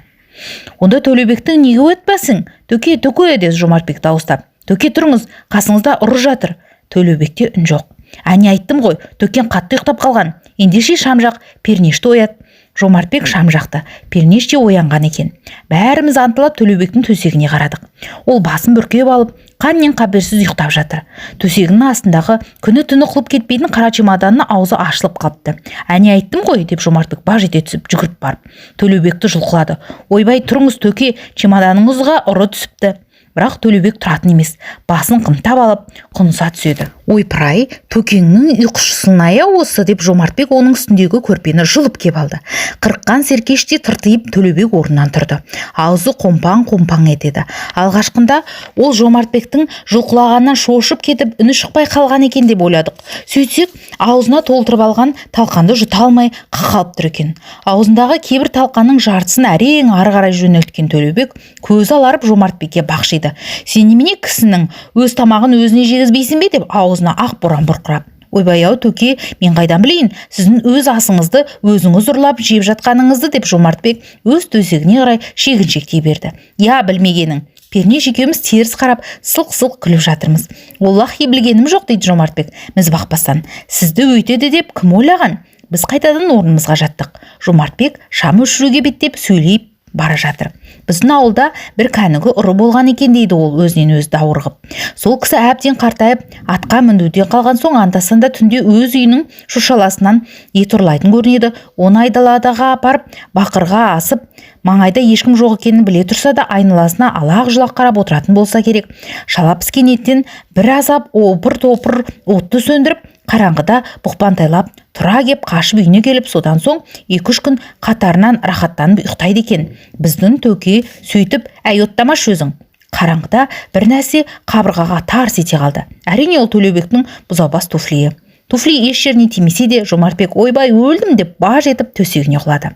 Онда Төлеубектің неге оятпасың? Төке, Төке, деді Жомартбек дауыстап. Төке, тұрыңыз, қасыңызда ұры жатыр. Төлеубекте үн жоқ. Әне айттым ғой, Төкен қатты ұйықтап қалған. Ендеше шам жақ, Пернешті оят. Жомартбек шам жақты. Пернеш те оянған екен. Бәріміз антылап Төлеубектің төсегіне қарадық. Ол басын бүркеп алып, қаннен қаперсіз ұйықтап жатыр. Төсегінің астындағы күні-түні құлып кетпейтін қара чемоданның аузы ашылып қалыпты. Әне айттым ғой, деп Жомартбек баж ете түсіп жүгіріп барып Төлеубекті жұлқылады. Ойбай, тұрыңыз, Төке, чемоданыңызға ұры түсіпті. Бірақ Төлеубек тұратын емес, басын қымтап алып құныса түседі. Ойпырай, Төкеңнің ұйқышысын-ай осы, деп Жомартбек оның үстіндегі көрпені жұлып кеп алды. Қырыққан серкештей тыртиып Төлеубек орнынан тұрды. Аузы қомпаң-қомпаң етеді. Алғашқында ол Жомартбектің жұлқылағаннан шошып кетіп үні шықпай қалған екен деп ойладық. Сөйтсек, аузына толтырып алған талқанды жұта алмай қақалып тұр екен. Аузындағы кейбір талқанның жартысын әрең ары қарай жөнелткен Төлеубек көзі аларып Жомартбекке бақшиды. Сен немене, кісінің өз тамағын өзіне жегізбейсің бе, деп аузына ақ боран бұрқырап. Ойбай-ау, Төке, мен қайдан білейін сіздің өз асыңызды өзіңіз ұрлап жеп жатқаныңызды, деп Жомартбек өз төсегіне қарай шегіншектей берді. Я, білмегенің. Пернеш екеуміз теріс қарап сылқ-сылқ күліп жатырмыз. Оллахи, білгенім жоқ, дейді Жомартбек міз бақпастан. Сізді өйтеді деп кім ойлаған? Біз қайтадан орнымызға жаттық. Жомартбек шам өшіруге беттеп сөйлей бара жатыр. Біздің ауылда бір кәнігі ұры болған екен, дейді ол өзінен өзі даурығып. Сол кісі әбден қартайып, атқа мінуден қалған соң анда-санда түнде өз үйінің шошаласынан ет ұрлайтын көрінеді. Оны айдаладаға апарып бақырға асып, маңайда ешкім жоқ екенін біле тұрса да айналасына алақ-жұлақ қарап отыратын болса керек. Шала піскен еттен бір азап опыр-топыр отты сөндіріп, қараңғыда бұқпантайлап тұра кеп қашып үйіне келіп, содан соң 2-3 күн қатарынан рахаттанып ұйықтайды екен. Біздің Төке сөйтіп, әй, оттамашы өзің. Қараңғыда бір нәрсе қабырғаға тарс ете қалды. Әрине, ол Төлеубектің бұзаубас туфлиі. Туфли еш жеріне тимесе де, Жомартбек ойбай өлдім деп баж етіп төсегіне құлады.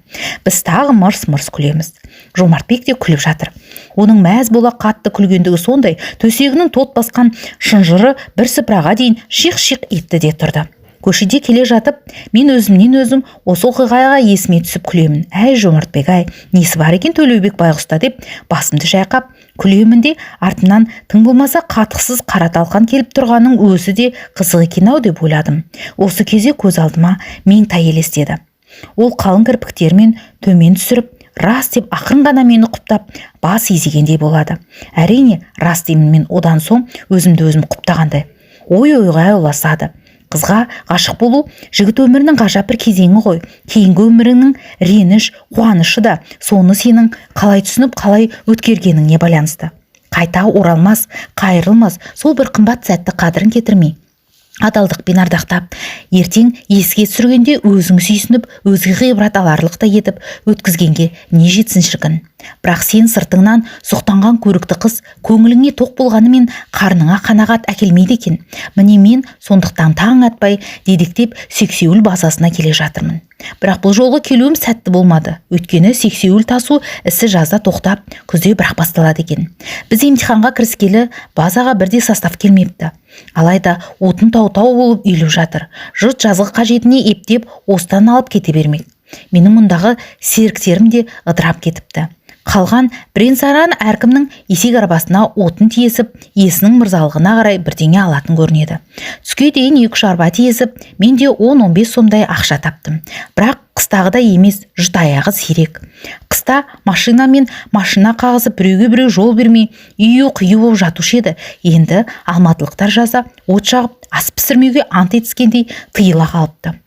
Біз тағы мырс-мырс күлеміз. Жомартбек те күліп жатыр. Оның мәз бола қатты күлгендігі сондай, төсегінің тот басқан шынжыры бір сыпыраға дейін шиқ-шиқ етті де тұрды. Көшеде келе жатып, мен өзімнен өзім осы оқиғаға есіме түсіп күлемін. Әй, Жомартбек, ай, несі бар екен Төлеубек байғұста деп басымды шайқап күлемін де, артымнан тым болмаса қатықсыз қара талқан келіп тұрғанның өзі де қызық екен ау деп ойладым. Осы кезде көз алдыма Меңтай елестеді. Ол қалың кірпіктерімен төмен түсіріп, рас деп ақырын ғана мені құптап бас изегендей болады. Әрине, рас деймін мен одан соң өзімді өзім құптағандай. Ой ойға ұласады. Қызға ғашық болу жігіт өмірінің ғажап бір кезеңі ғой. Кейінгі өміріңнің реніш, қуанышы да соны сенің қалай түсініп, қалай өткергеніңе байланысты. Қайта оралмас, қайырылмас сол бір қымбат сәтті қадірін кетірмей, адалдықпен ардақтап, ертең еске түсіргенде өзің сүйсініп, өзге ғибрат аларлықтай етіп өткізгенге не жетсін шіркін. Бірақ сен сыртыңнан сұқтанған көрікті қыз көңіліңе тоқ болғанымен қарныңа қанағат әкелмейді екен. Міне, мен сондықтан таң атпай дедектеп сексеуіл базасына келе жатырмын. Бірақ бұл жолғы келуім сәтті болмады. Өйткені сексеуіл тасу ісі жазда тоқтап, күзде бірақ басталады екен. Біз емтиханға кіріскелі базаға бірде состав келмепті. Алайда отын тау-тау болып үйіліп жатыр. Жұрт жазғы қажетіне ептеп осыдан алып кете бермек. Менің мұндағы серіктерім де ыдырап кетіпті. Қалған бірен-саран әркімнің есек арбасына отын тиесіп, иесінің мырзалығына қарай бірдеңе алатын көрінеді. Түске дейін 2-3 арба тиесіп, мен де 10-15 сомдай ақша таптым. Бірақ қыстағыдай емес, жұрт аяғы сирек. Қыста машина мен машина қағысып, біреуге біреу жол бермей, ию қию болып жатушы еді. Енді алматылықтар жаза от жағып, ас пісірмеуге ант етіскендей тыйыла қалыпты.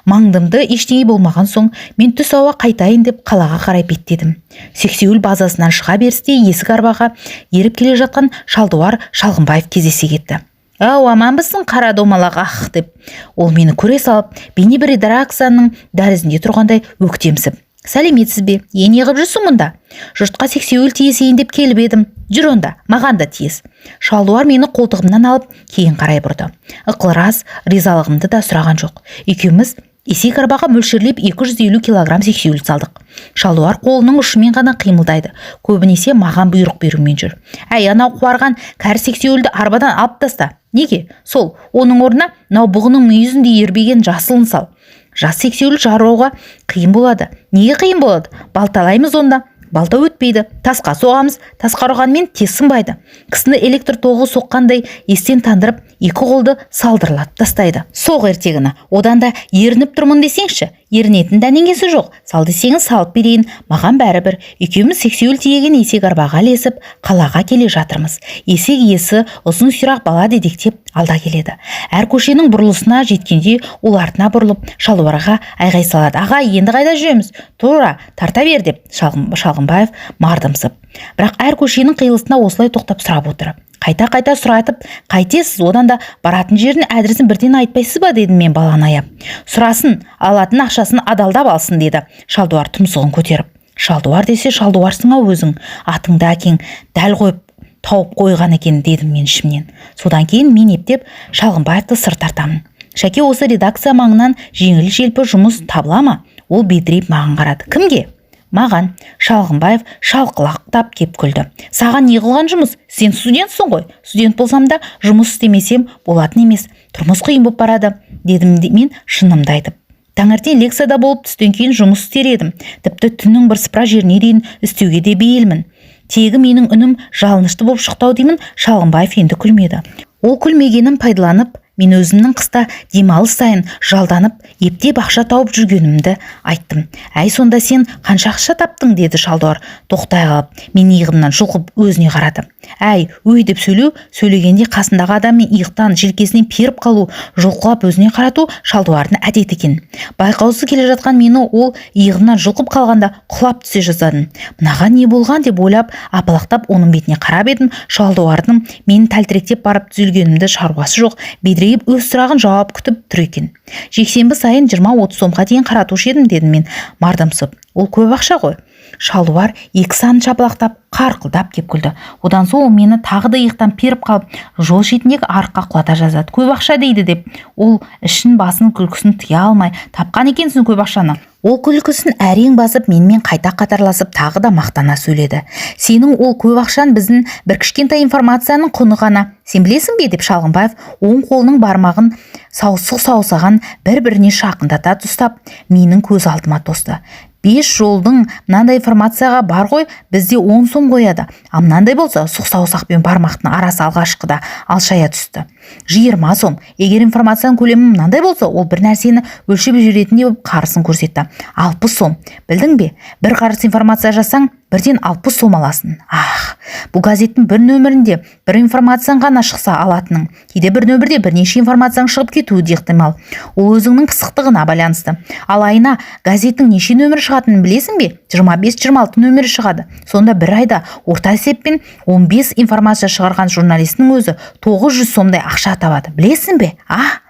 Маңдымды ештеңе болмаған соң мен түс ауа қайтайын деп қалаға қарай беттедім. Сексеуіл базасынан шыға берісте есік арбаға еріп келе жатқан Шалдуар Шалғымбаев кездесе кетті. «Ау, аманбысың, қара домалақ, ах!» деп ол мені көре салып, бейне бір редакцияның дәлізінде тұрғандай өктемсіп: «Сәлеметсіз бе? Е, не қылып жүрсің мұнда?» «Жұртқа сексеуіл тиесейін деп келіп едім». «Жүр онда, маған да тиес». Шалдуар мені қолтығымнан алып кейін қарай бұрды. Ықылас ризалығымды да сұраған жоқ. Екеуміз есек арбаға мөлшерлеп 250 килограмм сексеуіл салдық. Шалдуар қолының ұшымен ғана қимылдайды, көбінесе маған бұйрық берумен жүр. «Әй, анау қуарған кәрі сексеуілді арбадан алып таста». «Неге?» «Сол, оның орнына мынау бұғының мүйізіндей ербиген жасылын сал». «Жас сексеуіл жаруға қиын болады». «Неге қиын болады?» «Балталаймыз онда». «Балта өтпейді». «Тасқа соғамыз». «Тасқа ұрғанмен тез сынбайды. Кісіні электр тоғы соққандай естен тандырып, екі қолды салдырлатып тастайды». «Соқ ертегіні одан да, ерініп тұрмын десеңші». «Ерінетін дәнеңесі жоқ, сал десеңіз, салып берейін, маған бәрібір». Екеуміз сексеуіл тиеген есек арбаға ілесіп қалаға келе жатырмыз. Есек иесі, ұзын сирақ бала, дедектеп алда келеді. Әр көшенің бұрылысына жеткенде ол артына бұрылып Шалдуарға айғай салады: «Ағай, енді қайда жүреміз?» «Тура тарта бер», – деп Шалғымбаев мардымсып. Бірақ әр көшенің қиылысына осылай тоқтап сұрап отыр. «Қайта-қайта сұратып қайтесіз, одан да баратын жердің адресін бірден айтпайсыз ба?» – дедім мен баланы аяп. «Сұрасын, алатын ақшасын адалдап алсын», – деді Шалдуар тұмсығын көтеріп. «Шалдуар десе шалдуарсың-ау өзің, атыңды әкең дәл қойып тауып қойған екен», – дедім мен ішімнен. Содан кейін мен ептеп Шалғымбаевты сыр тартамын: «Шәке, осы редакция маңынан жеңіл желпі жұмыс табыла ма?» Ол бедірейіп маған қарады. «Кімге?» «Маған». Шалғымбаев шалқылақтап кеп күлді. «Саған не қылған жұмыс? Сен студентсің ғой». «Студент болсам да, жұмыс істемесем болатын емес, тұрмыс қиын болып барады», – дедім мен шынымды айтып. «Таңертең лекцияда болып, түстен кейін жұмыс істер едім. Тіпті түннің бірсыпыра жеріне дейін істеуге де бейілмін». Тегі менің үнім жалынышты болып шықты ау деймін, Шалғымбаев енді күлмеді. Ол күлмегенін пайдаланып, мен өзімнің қыста демалыс сайын жалданып ептеп ақша тауып жүргенімді айттым. «Әй, сонда сен қанша ақша таптың?» – деді Шалдуар тоқтай қалып, мен иығымнан жұлқып өзіне қарады. Әй, өй деп сөйлеу, сөйлегенде қасындағы адаммен иықтан, желкесінен періп қалу, жұлқылап өзіне қарату Шалдуардың әдеті екен. Байқаусыз келе жатқан мені ол иығымнан жұлқып қалғанда құлап түсе жаздадым. Мынаған не болған деп ойлап, апалақтап оның бетіне қарап едім, Шалдуардың мені тәлтіректеп барып түзелгенімді шаруасы жоқ, бедірейіп өз сұрағын жауап күтіп тұр екен. «Жексенбі сайын 20-30 сомға дейін қаратушы едім», – дедім мен мардымсып. «Ол көп ақша ғой». Шалдуар екі санын шапалақтап, қарқылдап кеп күлді. Одан соң ол мені тағы да иықтан періп қалып, жол шетіндегі арыққа құлата жаздады. «Көп ақша дейді», – деп ол ішін басын күлкісін тыя алмай. «Тапқан екенсің көп ақшаны». Ол күлкісін әрең басып, менімен қайта қатарласып, тағы да мақтана сөйледі. «Сенің ол көп ақшаң біздің бір кішкентай информацияның құны ғана. Сен білесің бе?» – деп Шалғымбаев оң қолының бармағын саусық саусағын бір-біріне шақындата ұстап, менің көз алдыма тосты. «Бес жолдың мынандай информацияға бар ғой, бізде 10 сом қояды. Ал мынандай болса, – сұқ саусақ пен бармақтың арасы алғашқыда алшая түсті, – 20 сом. Егер информацияның көлемі мынандай болса, – ол бір нәрсені өлшеп жіберетіндей болып қарысын көрсетті, – 60 сом. Білдің бе? Бір қарыс информация жазсаң, бірден 60 сом аласың. Ах, бұл газеттің бір нөмірінде бір информацияң ғана шықса алатының. Кейде бір нөмірде бірнеше информацияң шығып кетуі де ықтимал, ол өзіңнің пысықтығына байланысты. Ал айына газеттің неше нөмірі шығатынын білесің бе? 25-26 нөмірі шығады. Сонда бір айда орта есеппен 15 информация шығарған журналистің өзі 900 сомдай ақша табады, білесің бе, а?»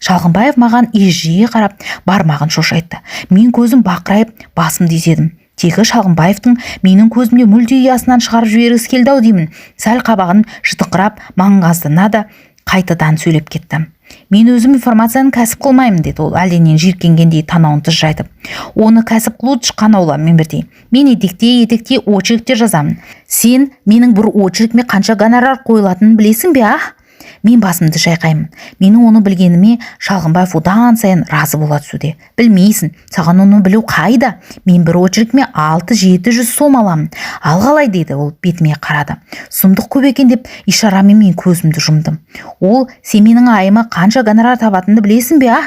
Шалғымбаев маған ежірейе қарап, бармағын шошайтты. Мен көзім бақырайып, басымды изедім. Тегі Шалғымбаевтың менің көзімде мүлде ұясынан шығарып жібергісі келді ау деймін, сәл қабағын жытыңқырап, маңғаздана да қайтадан сөйлеп кетті. «Мен өзім информацияны кәсіп қылмаймын», – деді ол әлденен жиіркенгендей танауын тыржайтып. «Оны кәсіп қылу тышқан аулаумен бірдей. Мен етекте етекте очерктер жазамын. Сен менің бір очеркіме қанша гонорар қойылатынын білесің бе, а?» Мен басымды шайқаймын. Менің оны білгеніме Шалғымбаев одан сайын разы бола түсуде. «Білмейсің, саған оны білу қайда? Мен бір очеркіме 600-700 сом аламын. Ал қалай?» – деді ол, бетіме қарады. Сұмдық көп екен, деп ишарамен мен көзімді жұмдым. Ол: «Сен менің айыма қанша гонорар табатынымды білесің бе, а?»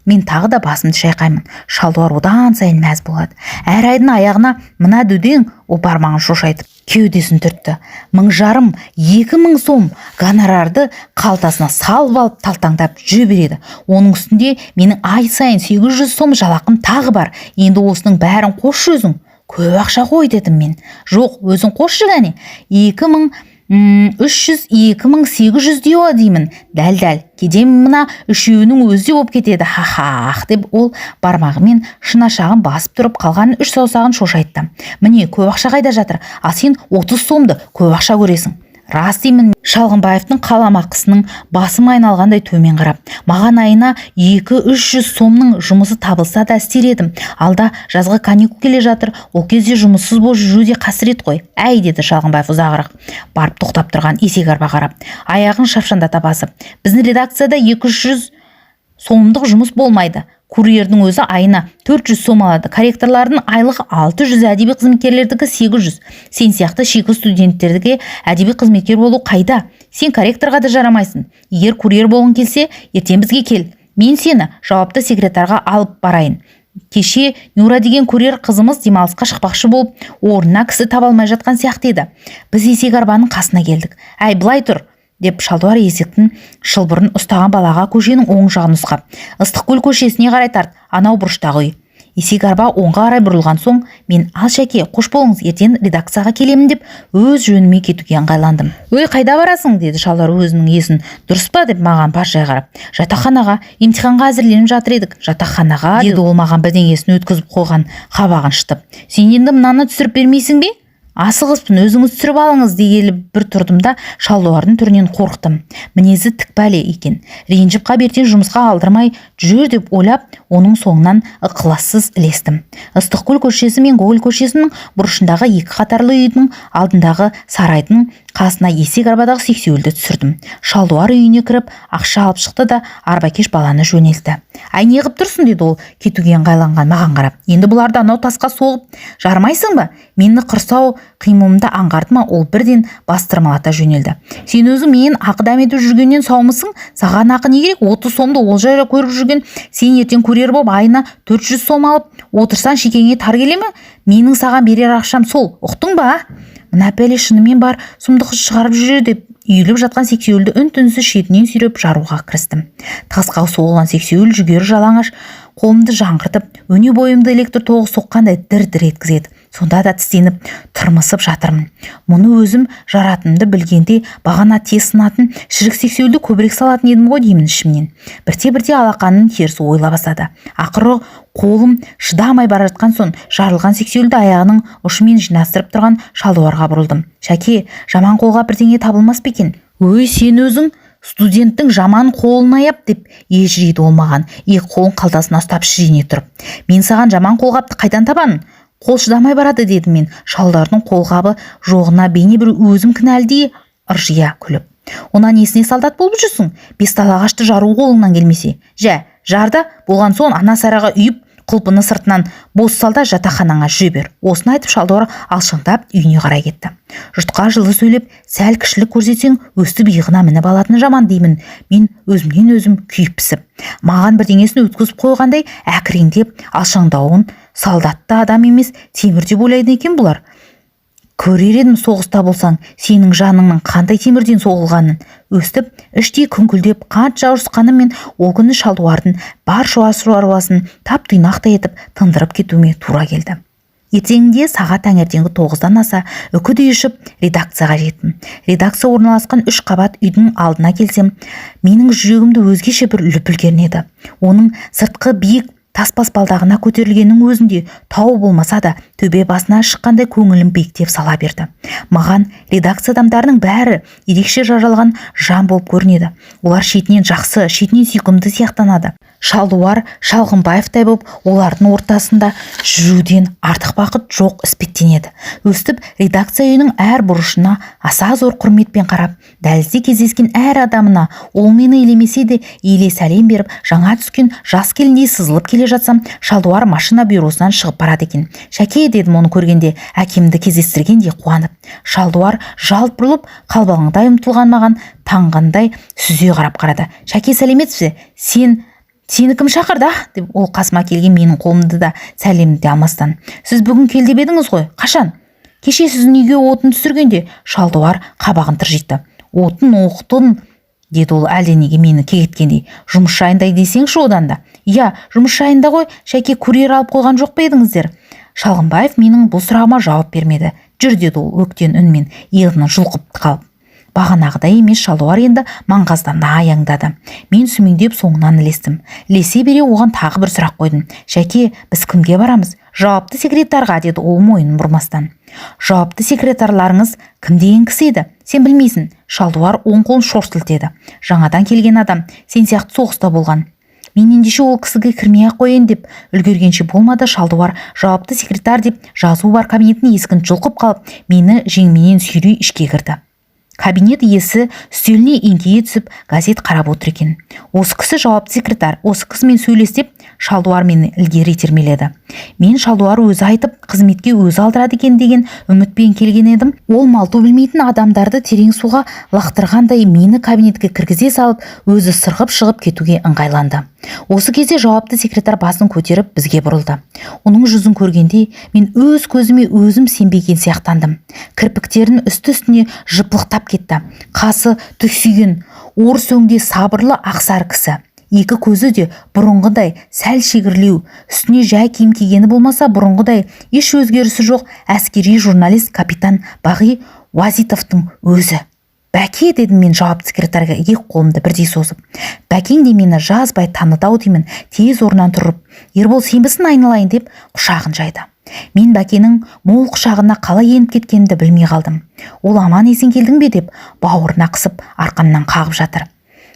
Мен тағы да басымды шайқаймын. Шалдуар одан сайын мәз болады. «Әр айдың аяғына мына дөдең, – ол бармағын шошайтып Кеудесін түртті. 1500, 2000 сом гонорарды қалтасына салып алып, талтаңдап жүре береді. Оның үстінде менің ай сайын 800 сом жалақым тағы бар. Енді осының бәрін қосшы өзің. Көп ақша ғой, дедім мен. Жоқ, өзің қосшы кәне. 2300, 2800 деуі деймін. Дәл-дәл. Кейде мына үшеуінің өзі де болып кетеді. Ха-ха, деп ол бармағымен шынашағын басып тұрып, қалған үш саусағын шошайтты. Міне, көп ақша қайда жатыр? Ал сен 30 сомды көп ақша көресің. Рас, деймін Шалғынбаевтың қаламақысының басым айналғандай төмен қарап. Маған айына 200-300 сомның жұмысы табылса да істер едім. Алда жазғы каникул келе жатыр. Ол кезде жұмыссыз болып жүру де қасірет қой. Әй, деді Шалғынбаев ұзағырақ барып тоқтап тұрған есек арба қарап, аяғын шапшаңдата басып. Біздің редакцияда 200 сомдық жұмыс болмайды. Курьердің өзі айына 400 сом алады. Корректорлардың айлығы 600, әдеби қызметкерлердікі 800. Сен сияқты шикі студенттерге әдеби қызметкер болу қайда? Сен корректорға да жарамайсың. Егер курьер болғың келсе, ертең бізге кел. Мен сені жауапты секретарға алып барайын. Кеше Нюра деген курьер қызымыз демалысқа шықпақшы болып, орнына кісі таба алмай жатқан сияқты еді. Біз есек арбаның қасына келдік. Әй, былай тұр, деп Шалдуар есектің шылбырын ұстаған балаға көшенің оң жағын нұсқап. Ыстықкөл көшесіне қарай тарт, анау бұрыштағы үй. Есек арба оңға қарай бұрылған соң, мен: «Ал, Шәке, қош болыңыз, ертең редакцияға келемін», – деп өз жөніме кетуге ыңғайландым. Өй, қайда барасың? – деді Шалдуар өзінің есін дұрыс па деп маған бажай қарап. Жатақханаға, емтиханға әзірленіп жатыр едік. Жатақханаға, деді ол маған бірдеңесін өткізіп қойған қабағын шытып. Сен енді мынаны түсіріп бермейсің бе? Асығыспын, өзіңіз түсіріп алыңыз, дегелі бір тұрдым да, Шалдуардың түрінен қорықтым. Мінезі тік бәле екен. Ренжіп қап, ертең жұмысқа алдырмай жүрер деп ойлап, оның соңынан ықылассыз ілестім. Ыстықкөл көшесі мен Гоголь көшесінің бұрышындағы екі қатарлы үйдің алдындағы сарайдың қасына есек арбадағы сексеуілді түсірдім. Шалдуар үйіне кіріп, ақша алып шықты да, арбакеш баланы жөнелтті. Әй, неғып тұрсың? – деді ол кетуге ыңғайланған маған қарап. Енді бұларды анау тасқа соғып жармайсың ба? Мені құрсау қимылымды аңғарды ма, ол бірден бастырмалата жөнелді. Сен өзің менен ақы дәметіп жүргеннен саумысың? Саған ақы не керек? 30 сомды олжа көріп жүрген сен ертең курьер болып айына 400 сом алып отырсаң, шекеңе тар келе ме? Менің саған берер ақшам сол, ұқтың ба? Мына пәле шынымен бар сұмдық шығарып жүр деп, үйіліп жатқан сексеуілді үн-түнсіз шетінен сүйреп жаруға кірістім. Тасқа соғылған сексеуіл жүгері жалаңаш қолымды жаңғыртып, өне бойымды электр тоғы соққандай дір-дір еткізеді. Сонда да тістеніп, тырмысып жатырмын. Мұны өзім жаратынымды білгенде, бағана тез сынатын шірік сексеуілді көбірек салатын едім ғой деймін ішімнен. Бірте-бірте алақанын терісі ойыла бастады. Ақыры қолым шыдамай бара жатқан соң, жарылған сексеуілді аяғының ұшымен жинастырып тұрған Шалдуарға бұрылдым. Шәке, жаман қолға бірдеңе табылмас па екен? Өй, сен өзің студенттің жаман қолын аяп, деп ежірейді ол маған, екі қолын қалтасына ұстап шірене тұрып. Мен саған жаман қолғапты қайдан табамын? Қол шыдамай барады, дедім мен шалдардың қолғабы жоғына бейне бір өзім кінәлідей ыржия күліп. Онан несіне солдат болып жүрсің? Бес тал ағашты жару қолыңнан келмесе. Жә, жар да, болған соң ана сараға үйіп, құлпыны сыртынан бос сал да, жатақханаңа жүре бер. Осыны айтып, Шалдуар алшаңдап үйіне қарай кетті. Жұртқа жылы сөйлеп, сәл кішілік көрсетсең, өстіп иығына мініп алатыны жаман деймін мен өзімнен өзім күйіп пісіп. Маған бірдеңесін өткізіп қойғандай әкіреңдеп алшаңдауын солдатты адам емес, темір деп ойлайды екен бұлар. Көрер едім соғыста болсаң, сенің жаныңның қандай темірден соғылғанын. Өстіп іштей күңкілдеп қанша ұрысқаныммен, ол күні Шалдуардың бар шаруасын тап тұйнақтай етіп тындырып кетуіме тура келді. Ертеңінде сағат таңертеңгі 9-дан аса үкідей ұшып редакцияға жеттім. Редакция орналасқан үш қабат үйдің алдына келсем, менің жүрегімді өзгеше бір лүпіл кернеді. Оның сыртқы биік тас баспалдағына көтерілгеннің өзінде тау болмаса да, төбе басына шыққандай көңілім биіктеп сала берді. Маған редакция адамдарының бәрі ерекше жаралған жан болып көрінеді. Олар шетінен жақсы, шетінен сүйкімді сияқтанады. Шалдуар Шалғынбаевтай болып олардың ортасында жүруден артық бақыт жоқ іспеттенеді. Өстіп редакция үйінің әр бұрышына аса зор құрметпен қарап, дәлізде кездескен әр адамына, ол мені елемесе де, еле сәлем беріп, жаңа түскен жас келіндей сызылып келе жатсам, Шалдуар машина бюросынан шығып барады екен. Шәке, дедім оны көргенде әкемді кездестіргендей қуанып. Шалдуар жалт бұрылып, қалбалаңдай ұмтылған маған таңғандай сүзе қарап қарады. Шәке, сәлеметсіз бе? Сені кім шақырды, а? деп ол қасыма келген менің қолымды да, сәлемді де алмастан. Сіз бүгін кел деп едіңіз ғой. Қашан? Кеше сіздің үйге отын түсіргенде. Шалдуар қабағын тыржитты. Отын оқтын, деді ол әлденеге мені кекеткендей. Жұмыс жайында десеңші одан да. Иә, жұмыс жайында ғой, Шәке. Курьер алып қойған жоқ па едіңіздер? Шалғынбаев менің бұл сұрағыма жауап бермеді. Жүр, деді ол өктем үнмен, иығынан жұлқып қалып. Бағанағыдай емес, Шалдуар енді маңғаздана аяңдады. Мен сүмеңдеп соңынан ілестім. Ілесе бере оған тағы бір сұрақ қойдым: Шәке, біз кімге барамыз? Жауапты секретарға, деді ол мойнын бұрмастан. Жауапты секретарларыңыз кім деген кісі еді? Сен білмейсің. Шалдуар оң қолын шорт сілтеді. Жаңадан келген адам, сен сияқты соғыста болған. Мен ендеше ол кісіге кірмей-ақ қояйын деп үлгергенше болмады, Шалдуар жауапты секретарь деп жазуы бар кабинеттің есігін жұлқып қалып, мені жеңіменен сүйрей ішке кірді. Кабинет иесі үстеліне еңкейе түсіп, газет қарап отыр екен. Осы кісі жауапты секретарь, осы кісімен сөйлес, деп Шалдуар мені ілгері итермеледі. Мен Шалдуар өзі айтып, қызметке өзі алдырады екен деген үмітпен келген едім. Ол малту білмейтін адамдарды терең суға лақтырғандай мені кабинетке кіргізе салып, өзі сырғып шығып кетуге ыңғайланды. Осы кезде жауапты секретарь басын көтеріп, бізге бұрылды. Оның жүзін көргенде мен өз көзіме өзім сенбеген сияқтандым. Кірпіктерінің үсті-үстіне жыпылықтап кетті. Қасы түксиген, орыс өңде, сабырлы ақсары кісі. Екі көзі де бұрынғыдай сәл шегірлеу. Үстіне жай киім кигені болмаса, бұрынғыдай еш өзгерісі жоқ әскери журналист капитан Бағи Уазитовтың өзі. Бәке, дедім мен жауапты секретарьға екі қолымды бірдей созып. Бәкең де мені жазбай таныды ау деймін, тез орнынан тұрып, Ербол, сенбісің, айналайын, деп құшағын жайды. Мен Бәкенің мол құшағына қалай еніп кеткенімді білмей қалдым. Ол аман есен келдің бе деп бауырына қысып, арқамнан қағып жатыр.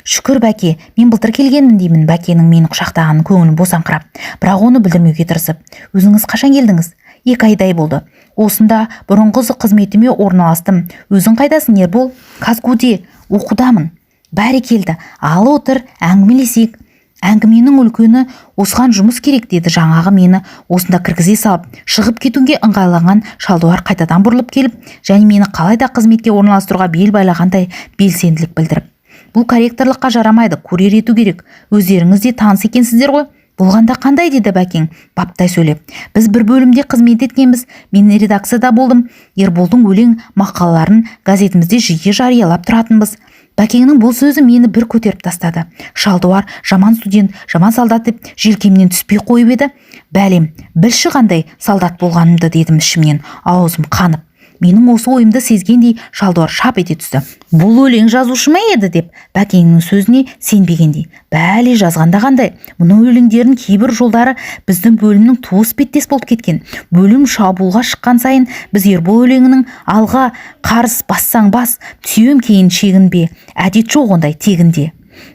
Шүкір, Бәке, мен былтыр келгенмін, деймін Бәкенің мені құшақтағанын көңілім босаңқырап, бірақ оны білдірмеуге тырысып. Өзіңіз қашан келдіңіз? 2 айдай болды. Осында бұрынғы қызметіме орналастым. Өзің қайдасың, Ербол? КазГУде оқудамын. Бәрекелді, ал отыр, әңгімелесейік. Әңгіменің үлкені, осыған жұмыс керек, деді жаңағы мені осында кіргізе салып, шығып кетуге ыңғайланған Шалдуар қайтадан бұрылып келіп және мені қалай да қызметке орналастыруға бел байлағандай белсенділік білдіріп. Бұл корректорлыққа жарамайды, курьер ету керек. Өздеріңіз де таныс екенсіздер ғой. Болғанда қандай, деді Бәкең баптай сөйлеп. Біз бір бөлімде қызмет еткенбіз. Мен редакцияда болдым. Ерболдың өлең, мақалаларын газетімізде жиі жариялап тұратынбыз. Бәкеңнің бұл сөзі мені бір көтеріп тастады. Шалдуар жаман студент, жаман солдат деп желкемнен түспей қойып еді. Бәлем, білші қандай солдат болғанымды, дедім ішімнен аузым қанып. Менің осы ойымды сезгендей Шалдуар шап ете түсті. Бұл өлең жазушы ма еді, деп Бәкеңнің сөзіне сенбегендей. Бәле, жазғанда қандай? Мұның өлеңдерінің кейбір жолдары біздің бөлімнің туыс беттес болып кеткен. Бөлім шабуылға шыққан сайын біз Ербол өлеңінің «Алға қарыс бассаң бас, сүйем кейін шегінбе, әдет жоқ ондай тегінде»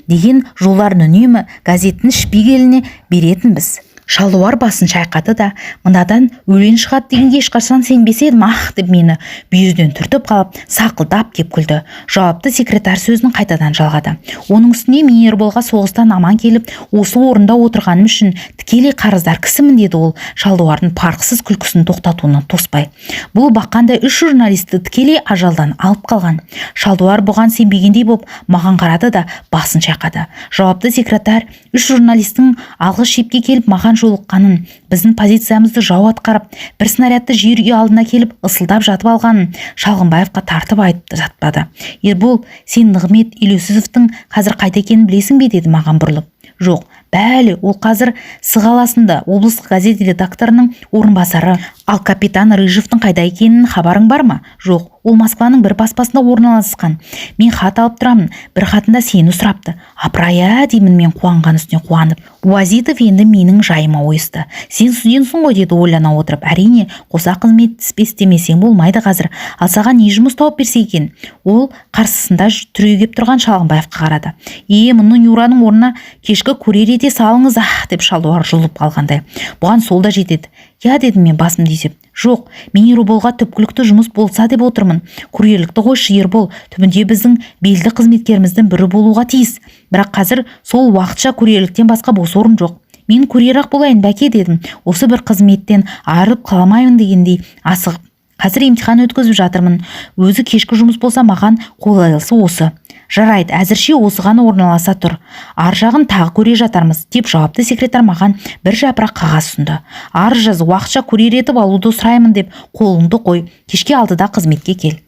деген жолдарын үнемі газеттің шпигеліне беретінбіз. Шалдуар басын шайқады да, мынадан өлең шығады дегенге ешқашан сенбес едім, ах, деп мені бүйірден түртіп қалып, сақылдап кеп күлді. Жауапты секретарь сөзін қайтадан жалғады. Оның үстіне мен Ерболға соғыстан аман келіп, осы орында отырғаным үшін тікелей қарыздар кісімін, деді ол Шалдуардың парқсыз күлкісін тоқтатуына тоспай. Бұл бақандай үш журналисті тікелей ажалдан алып қалған. Шалдуар бұған сенбегендей боп маған қарады да, басын шайқады. Жауапты секретарь үш журналистің алғы шепке келіп маған жолыққанын, біздің позициямызды жау атқарып, бір снарядты жер үй алдына келіп ысылдап жатып алғанын Шалғынбаевқа тартып айтып жатпады. Ербол, сен Нығмет Елеусізовтің қазір қайда екенін білесің бе, деді маған бұрылып. Жоқ. Бәле, ол қазір Сығаласында облыстық газет редакторының орынбасары. Ал капитан Рыжевтің қайда екенін хабарың бар ма? Жоқ. Ол Москваның бір баспасында орналасқан. Мен хат алып тұрамын. Бір хатында сені сұрапты. Апырай, ә, деймін мен қуанған үстіне қуанып. Уазитов енді менің жайыма ойысты. Сен студентсің ғой, деді ойлана отырып. Әрине, қоса қызмет істемесең болмайды қазір. Ал саған не жұмыс тауып берсе екен? Ол қарсысында түрегеп тұрған Шалғынбаевқа қарады. Е, мұны Нюраның орнына кешкі курьер ете салыңыз, ах, деп Шалдуар жұлып қалғандай. Бұған сол да жетеді. Иә, дедім мен басымды изеп. Жоқ, мен Ерболға түпкілікті жұмыс болса деп отырмын. Курьерлікті қойшы, Ербол түбінде біздің белді қызметкеріміздің бірі болуға тиіс. Бірақ қазір сол уақытша курьерліктен басқа бос орын жоқ. Мен курьер-ақ болайын, Бәке, дедім осы бір қызметтен айырылып қаламайын дегендей асығып. Қазір емтихан өткізіп жатырмын. Өзі кешкі жұмыс болса, маған қолайлысы осы. Жарайды, әзірше осыған орналаса тұр, ар жағын тағы көре жатармыз, деп жауапты секретарь маған бір жапырақ қағаз ұсынды. Арыз жаз, уақытша курьер етіп алуды сұраймын деп қолыңды қой, кешке 6-да қызметке кел.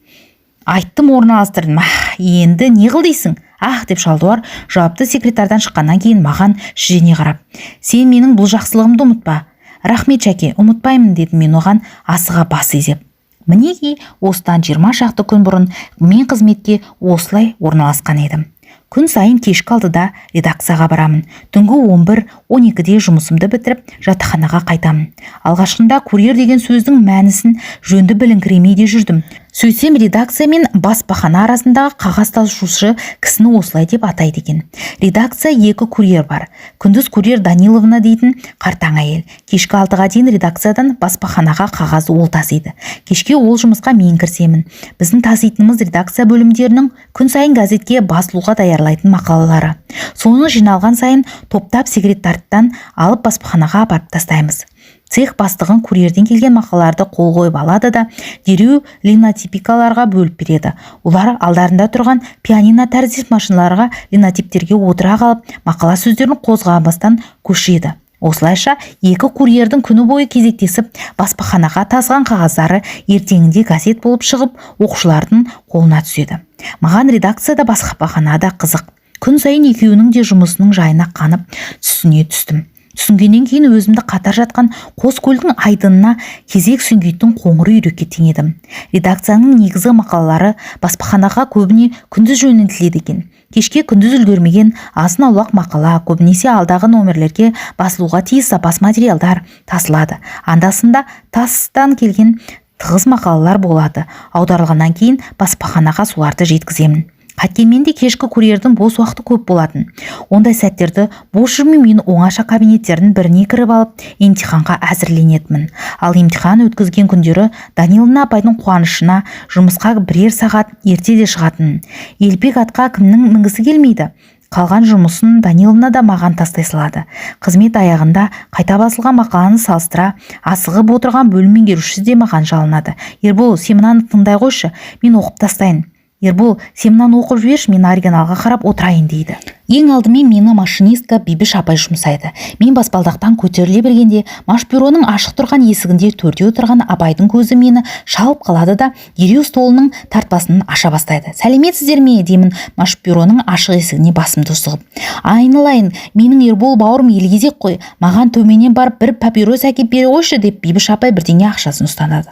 Айттым, орналастырдым. Ах, енді не қыл дейсің? Ах, деп Шалдуар жауапты секретардан шыққаннан кейін маған шіжене қарап. Сен менің бұл жақсылығымды ұмытпа. Рахмет, Шәке, ұмытпаймын, дедім мен оған асыға бас изеп. Мінекей, осыдан 20 шақты күн бұрын мен қызметке осылай орналасқан едім. Күн сайын кешкі 6-да редакцияға барамын. Түнгі 11-12-де жұмысымды бітіріп, жатақханаға қайтамын. Алғашқында курьер деген сөздің мәнісін жөнді біліңкіремей де жүрдім. Сөйтсем, редакция мен баспахана арасындағы қағаз тасушы кісіні осылай деп атайды екен. Редакция екі курьер бар. Күндіз курьер Даниловна дейтін қартаң әйел. Кешкі 6-ға дейін редакциядан баспаханаға қағазды ол тасиды. Кешке ол жұмысқа мен кірісемін. Біздің таситынымыз редакция бөлімдерінің күн сайын газетке басылуға даярлайтын мақалалары. Соны жиналған сайын топтап секретарьтан алып баспаханаға апарып тастаймыз. Цех бастығын курьерден келген мақалаларды қол қойып алады да, дереу линотипикаларға бөліп береді. Олар алдарында тұрған пианино тәріздес машиналарға, линотиптерге отыра қалып, мақала сөздерін қозғамастан көшеді. Осылайша екі курьердің күні бойы кезектесіп баспаханаға тасыған қағаздары ертеңінде газет болып шығып, оқушылардың қолына түседі. Маған редакцияда, баспаханада қызық. Күн сайын екеуінің де жұмысының жайына қанып, түсіне түстім. Түсінгеннен кейін өзімді қатар жатқан қос көлдің айдынына кезек сүңгитін қоңыр үйрекке теңедім. Редакцияның негізгі мақалалары баспаханаға көбіне күндіз жөнелтіледі екен. Кешке күндіз үлгермеген азын-аулақ мақала, көбінесе алдағы номерлерге басылуға тиіс запас материалдар тасылады. Анда-санда тастан келген тығыз мақалалар болады. Аударылғаннан кейін баспаханаға соларды жеткіземін. Қайткенмен де кешкі курьердің бос уақыты көп болатын. Ондай сәттерді бос жүрмей, мен оңаша кабинеттердің біріне кіріп алып, емтиханға әзірленетінмін. Ал емтихан өткізген күндері Даниловна апайдың қуанышына жұмысқа бірер сағат ерте де шығатын. Елпек атқа кімнің мінгісі келмейді? Қалған жұмысын Даниловна да маған тастай салады. Қызмет аяғында қайта басылған мақаланы салыстыра асығып отырған бөлім меңгерушісі де маған жалынады. Ербол, сен мынаны тыңдай қойшы, мен оқып тастайын. Ербол, сен мынаны оқып жіберші, мен оригиналға қарап отырайын, дейді. Ең алдымен мені машинистка Бибіш апай жұмсайды. Мен баспалдақтан көтеріле бергенде машбюроның ашық тұрған есігінде төрде отырған апайдың көзі мені шалып қалады да, дереу столының тартпасын аша бастайды. Сәлеметсіздер ме, деймін машбюроның ашық есігіне басымды сұғып. Айналайын, менің Ербол бауырым елгезек қой, маған төменнен барып бір папирос әкеп бере қойшы, деп Бибіш апай бірдеңе ақшасын ұстатады.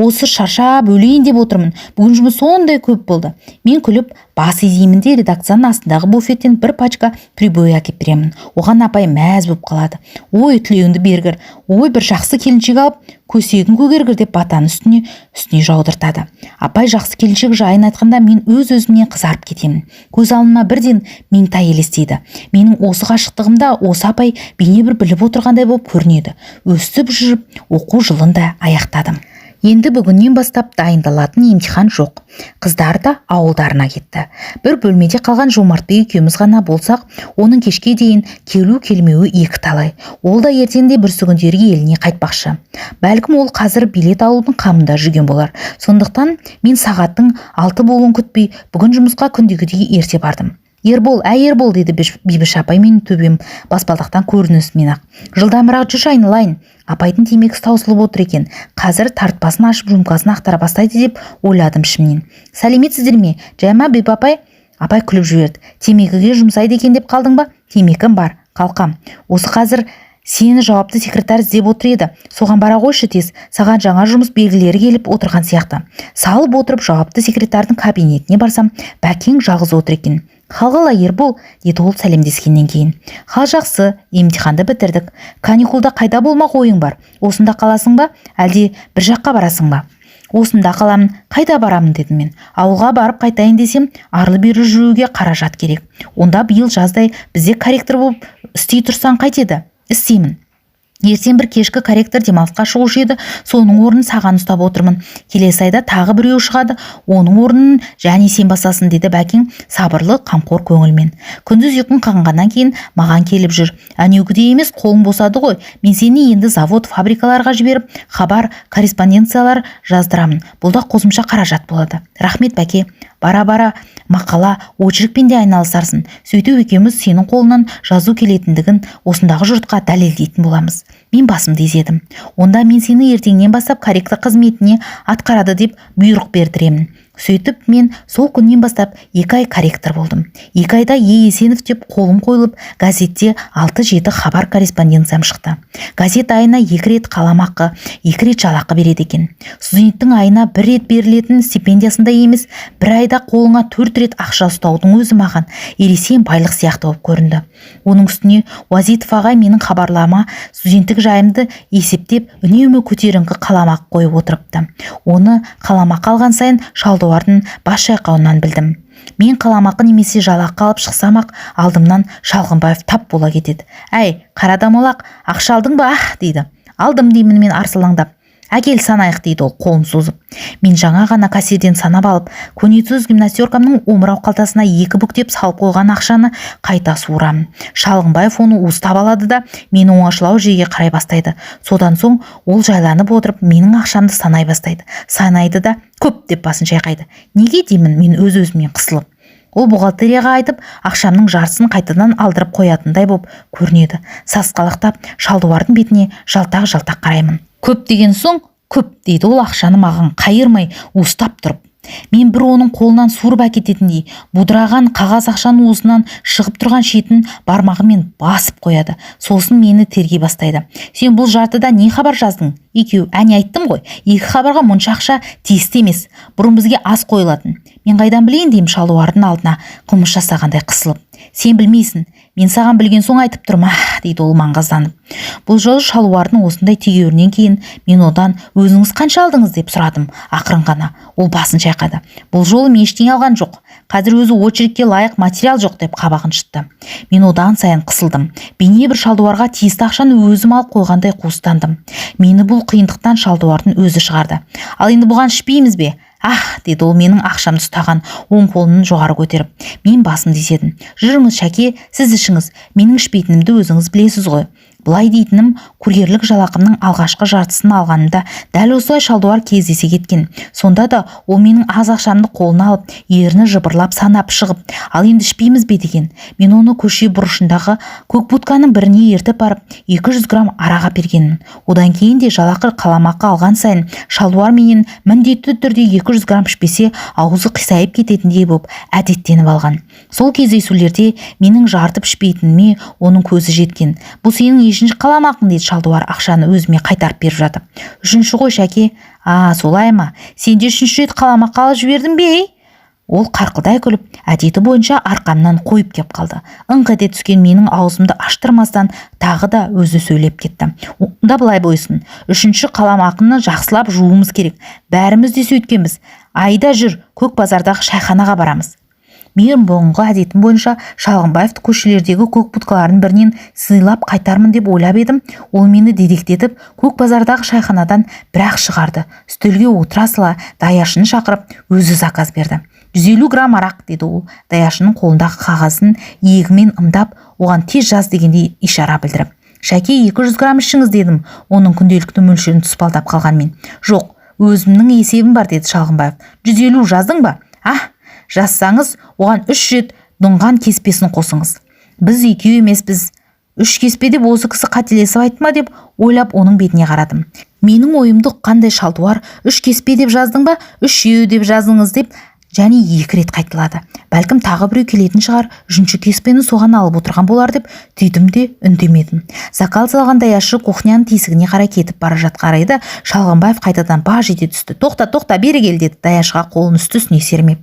Осы шаршап өлейін деп отырмын, бүгін жұмыс сондай көп болды. Мен күліп бас изеймін де, редакцияның астындағы буфеттен бір пачка Прибой әкеп беремін. Оған апай мәз болып қалады. Ой, тілеуіңді бергір, ой, бір жақсы келіншек алып, көсегін көгергір, деп батаны үстіне үстіне жаудыртады. Апай жақсы келіншек жайын айтқанда мен өз өзімнен қызарып кетемін. Көз алдыма бірден Меңтай елестейді. Менің осы ғашықтығымда осы апай бейне бір біліп отырғандай болып көрінеді. Өстіп жүріп оқу жылын да аяқтадым. Енді бүгіннен бастап дайындалатын емтихан жоқ. Қыздар да ауылдарына кетті. Бір бөлмеде қалған Жомартбек екеуміз ғана болсақ, оның кешке дейін келу-келмеуі екі талай. Ол да ертеңде бүрсігүндері еліне қайтпақшы. Бәлкім, ол қазір билет алудың қамында жүрген болар. Сондықтан мен сағаттың 6 болуын күтпей, бүгін жұмысқа күндегідей ерте бардым. Ербол, әй, Ербол, деді Бибіш апай мен төбем баспалдақтан көрінісімен-ақ. Жылдамырақ жүрші, айналайын. Апайдың темекісі таусылып отыр екен. Қазір тартпасын ашып, рюмкасын ақтара бастайды деп ойладым ішімнен. Сәлеметсіздер ме, жай ма, Бибі апай? Апай күліп жіберді. Темекіге жұмсайды екен деп қалдың ба? Темекім бар, қалқам. Осы қазір сені жауапты секретарь іздеп отыр еді. Соған бара қойшы тез. Саған жаңа жұмыс белгілері келіп отырған сияқты. Салып отырып жауапты секретардың кабинетіне барсам, Бәкең жалғыз отыр екен. Хал қалай, Ербол, деді ол сәлемдескеннен кейін. Хал жақсы, емтиханды бітірдік. Каникулда қайда болмақ ойың бар? Осында қаласың ба, әлде бір жаққа барасың ба? Осында қаламын, қайда барамын, дедім мен. Ауылға барып қайтайын десем, арлы-бері жүруге қаражат керек. Онда биыл жаздай бізде корректор болып істей тұрсаң қайтеді? Істеймін. Ертең бір кешкі корректор демалысқа шығушы еді, соның орнын саған ұстап отырмын. Келесі айда тағы біреу шығады, оның орнын және сен басасың, деді Бәкең сабырлы, қамқор көңілмен. Күндіз ұйқың қанғаннан кейін маған келіп жүр. Әнеукідей емес, қолың босады ғой. Мен сені енді завод, фабрикаларға жіберіп, хабар, корреспонденциялар жаздырамын. Бұл да қосымша қаражат болады. Рахмет, Бәке. Бара-бара мақала, очеркпен де айналысарсың. Сөйтіп екеуміз сенің қолыңнан жазу келетіндігін осындағы жұртқа дәлелдейтін боламыз. Мен басымды изедім. Онда мен сені ертеңнен бастап корректор қызметіне атқарады деп бұйрық бердіремін. Сөйтіп мен сол күннен бастап 2 ай корректор болдым. 2 айда Е. Есенов деп қолым қойылып, газетте 6-7 хабар, корреспонденциям шықты. Газет айына 2 рет қаламақы, 2 рет жалақы береді екен. Студенттің айына бір рет берілетін стипендиясындай емес, бір айда қолыңа 4 рет ақша ұстаудың өзі маған ересен байлық сияқты болып көрінді. Оның үстіне Уазитов ағай менің хабарлама, студенттік жайымды есептеп, үнемі көтеріңкі қаламақы қойып отырыпты. Оны қаламақы алған сайын Шалдуардың бас шайқауынан білдім. Мен қаламақы немесе жалақы алып шықсам-ақ, алдымнан Шалғынбаев тап бола кетеді. «Әй, қара домалақ, ақша алдың ба, ах?» – дейді. «Алдым», – деймін мен арсалаңдап. «Әкел, санайық», – дейді ол қолын созып. Мен жаңа ғана кассирден санап алып, көнетоз гимнастеркамның омырау қалтасына екі бүктеп салып қойған ақшаны қайта суырамын. Шалғынбаев оны уыстап алады да, мені оңашалау жерге қарай бастайды. Содан соң ол жайланып отырып, менің ақшамды санай бастайды. Санайды да, «Көп» деп басын шайқайды. «Неге?» – деймін мен өз-өзімнен қысылып. Ол бухгалтерияға айтып, ақшамның жартысын қайтадан алдырып қоятындай боп көрінеді. Сасқалақтап, Шалдуардың бетіне жалтақ-жалтақ қараймын. «Көп деген соң көп», – дейді ол ақшаны маған қайырмай уыстап тұрып. Мен бір оның қолынан суырып әкететіндей, будыраған қағаз ақшаның уысынан шығып тұрған шетін бармағымен басып қояды. Сосын мені тергей бастайды. «Сен бұл жартыда не хабар жаздың? Екеу. Әне, айттым ғой, екі хабарға мұнша ақша тиісті емес, бұрын бізге аз қойылатын». «Мен қайдан білейін?» – деймін Шалдуардың алдына қылмыс жасағандай қысылып. «Сен білмейсің, мен саған білген соң айтып тұрмын, ах», – дейді ол маңғазданып. Бұл жолы Шалуардың осындай тегеурінен кейін мен одан: «Өзіңіз қанша алдыңыз?» – деп сұрадым ақырын ғана. Ол басын шайқады. «Бұл жолы мен ештеңе алған жоқ, қазір өзі очеркке лайық материал жоқ», – деп қабағын шытты. Мен одан сайын қысылдым. Бейне бір Шалдуарға тиісті ақшаны өзім алып қойғандай қуыстандым. Мені бұл қиындықтан Шалдуардың өзі шығарды. «Ал енді бұған ішпейміз бе, ах?» – деді ол менің ақшамды ұстаған оң қолын жоғары көтеріп. Мен басымды изедім. «Жүріңіз, Шәке, сіз ішіңіз, менің ішпейтінімді өзіңіз білесіз ғой». Бұлай дейтінім, курьерлік жалақымның алғашқы жартысын алғанымда дәл осылай Шалдуар кездесе кеткен. Сонда да ол менің аз ақшамды қолына алып, ерні жыбырлап санап шығып, «Ал енді ішпейміз бе?» – деген. Мен оны көше бұрышындағы көк будканың біріне ертіп барып, 200 грамм арақ әпергенмін. Одан кейін де жалақы, қаламақы алған сайын Шалдуар менен міндетті түрде 200 грамм ішпесе, аузы қисайып кететіндей болып әдеттеніп алған. Сол кездесулерде менің жартып ішпейтініме оның көзі жеткен. «Бұл сенің нешінші қаламақың?» – дейді Шалдуар ақшаны өзіме қайтарып беріп жатып. «Үшінші ғой, Шәке». «А, солай ма? Сен де үшінші рет қаламақы алып жібердің бе, ей?» Ол қарқылдай күліп, әдеті бойынша арқамнан қойып кеп қалды. Ыңқ ете түскен менің аузымды аштырмастан тағы да өзі сөйлеп кетті: «Онда былай болсын, үшінші қаламақыны жақсылап жууымыз керек, бәріміз де сөйткенбіз. Айда, жүр, Көк базардағы шайханаға барамыз». Мен бұрынғы әдетім бойынша Шалғынбаевты көшелердегі көк будкалардың бірінен сыйлап қайтармын деп ойлап едім, ол мені дедектетіп, Көк базардағы шайханадан бір-ақ шығарды. Үстелге отыра сала даяшыны шақырып, өзі заказ берді. «150 грамм арақ», – деді ол даяшының қолындағы қағазын иегімен ымдап, оған тез жаз дегендей ишара білдіріп. «Шәке, 200 грамм ішіңіз», – дедім оның күнделікті мөлшерін тұспалдап қалғанмен. «Жоқ, өзімнің есебім бар», – деді Шалғынбаев. «150 жаздың ба, а? Жазсаңыз, оған 3 рет дұңған кеспесін қосыңыз. Біз екеу емеспіз, үш кеспе деп осы кісі қателесіп айтты ма деп ойлап, оның бетіне қарадым. Менің ойымды ұққандай Шалдуар: «Үш кеспе деп жаздың ба? Үшеу деп жазыңыз», – деп және 2 рет қайталады. Бәлкім, тағы біреу келетін шығар, үшінші кеспені соған алып отырған болар деп түйдім де, үндемедім. Заказ алған даяшы кухняның тесігіне қарай кетіп бара жатқан еді, Шалғынбаев қайтадан баж ете түсті. «Тоқта, тоқта, бері кел», – деді даяшыға қолын үсті үстіне сермеп.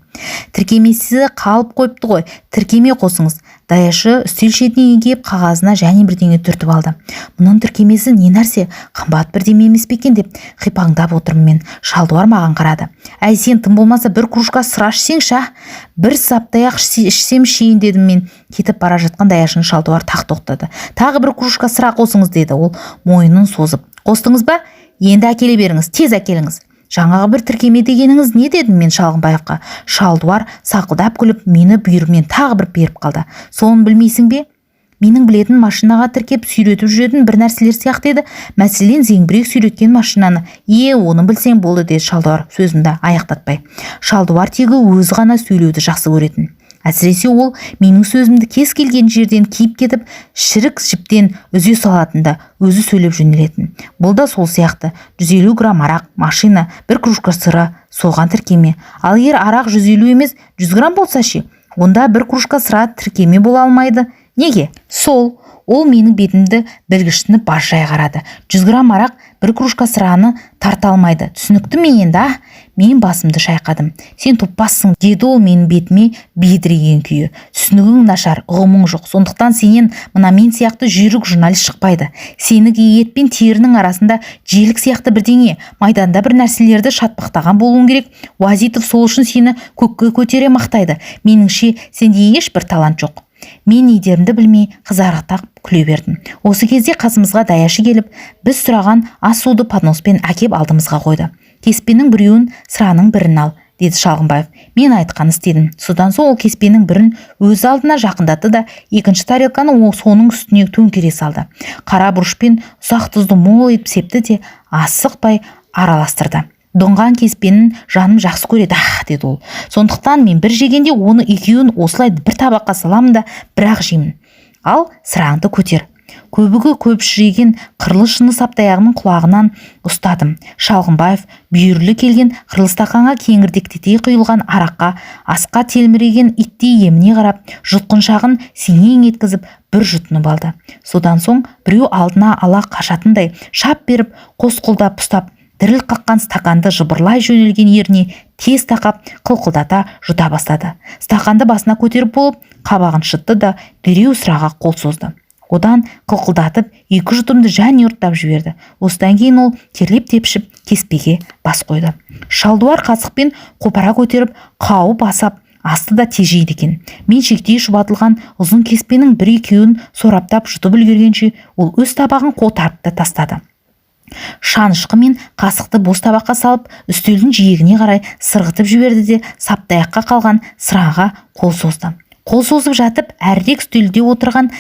«Тіркемесі қалып қойыпты ғой, тіркеме қосыңыз». Даяшы үстел шетіне еңкейіп, қағазына және бірдеңе түртіп алды. Мұның тіркемесі не нәрсе, қымбат бірдеме емес пе екен деп қипаңдап отырмын мен. Шалдуар маған қарады. «Әй, сен тым болмаса бір кружка сыра ішсеңші, а?» «Бір саптаяқ ішсем, ішейін», – дедім мен. Кетіп бара жатқан даяшыны Шалдуар тақ тоқтады. «Тағы бір кружка сыра қосыңыз», – деді ол мойнын созып. «Қостыңыз ба? Енді әкеле беріңіз, тез әкеліңіз». «Жаңағы бір тіркеме дегеніңіз не?» – дедім мен Шалғынбаевқа. Шалдуар сақылдап күліп, мені бүйірімнен тағы бір періп қалды. «Соны білмейсің бе?» Менің білетін машинаға тіркеп сүйретіп жүретін бір нәрселер сияқты еді. Мәселен, зеңбірек сүйреткен машинаны. Е, оны білсең болды, деді Шалдуар сөзімді аяқтатпай. Шалдуар тегі өзі ғана сөйлеуді жақсы көретін. Әсіресе ол менің сөзімді кез келген жерден киіп кетіп, шірік жіптен үзе салатын да өзі сөйлеп жөнелетін. Бұл да сол сияқты. 150 грамм арақ, машина, бір кружка сыра, соған тіркеме. Ал егер арақ 150 емес, 100 грамм болса ше, онда бір кружка сыра тіркеме бола алмайды. Неге? Сол, ол менің бетімді білгішсініп бажырая қарады. 100 грамм арақ бір кружка сыраны тарта алмайды. Түсінікті ме енді, а? Мен басымды шайқадым. Сен топассың, деді ол менің бетіме бедірейген күйі. Түсінігің нашар, ұғымың жоқ. Сондықтан сенен мына мен сияқты жүйрік журналист шықпайды. Сенікі ет пен терінің арасында желік сияқты бірдеңе. Майданда бір нәрселерді шатпақтаған болуың керек. Уазитов сол үшін сені көкке көтере мақтайды. Меніңше, сенде ешбір талант жоқ. Мен не дерімді білмей қызарақтап күле бердім. Осы кезде қасымызға даяшы келіп, біз сұраған ас суды подноспен әкеп алдымызға қойды. Кеспенің біреуін, сыраның бірін ал, деді Шалғынбаев. Мен айтқанын істедім. Содан соң ол кеспенің бірін өз алдына жақындатты да, екінші тарелканы соның үстіне төңкере салды. Қара бұрыш пен ұсақ тұзды мол етіп септі де, асықпай араластырды. Дұңған кеспенін жаным жақсы көреді, ах, деді ол. Сондықтан мен бір жегенде оны екеуін осылай бір табаққа саламын да, бірақ жеймін. Ал сыраңды көтер. Көбігі көпшіреген қырлы шыны саптаяғының құлағынан ұстадым. Шалғынбаев бүйірлі келген қырлы стақанға кеңірдектете құйылған араққа асқа телміреген иттей еміне қарап, жұтқыншағын сеңең еткізіп бір жұтынып алды. Содан соң біреу алдына ала қашатындай шап беріп, қос қолдап ұстап, діріл қаққан стаканды жыбырлай жөнелген еріне тез тақап, қылқылдата жұта бастады. Стаканды басына көтеріп болып, қабағын шытты да, дереу сыраға қол созды. Одан қылқылдатып екі жұтымды және ұрттап жіберді. Осыдан кейін ол терлеп-тепшіп кеспеге бас қойды. Шалдуар қасықпен қопара көтеріп, қауып асап, асты да тежейді екен. Мен шектей шұбатылған ұзын кеспенің бір-екеуін сораптап жұтып үлгергенше, ол өз табағын қотарып та тастады. Шанышқы мен қасықты бос табаққа салып, үстелдің жиегіне қарай сырғытып жіберді де, саптаяққа қалған сыраға қол созды. Қол созып жатып, әрірек үстелде отырған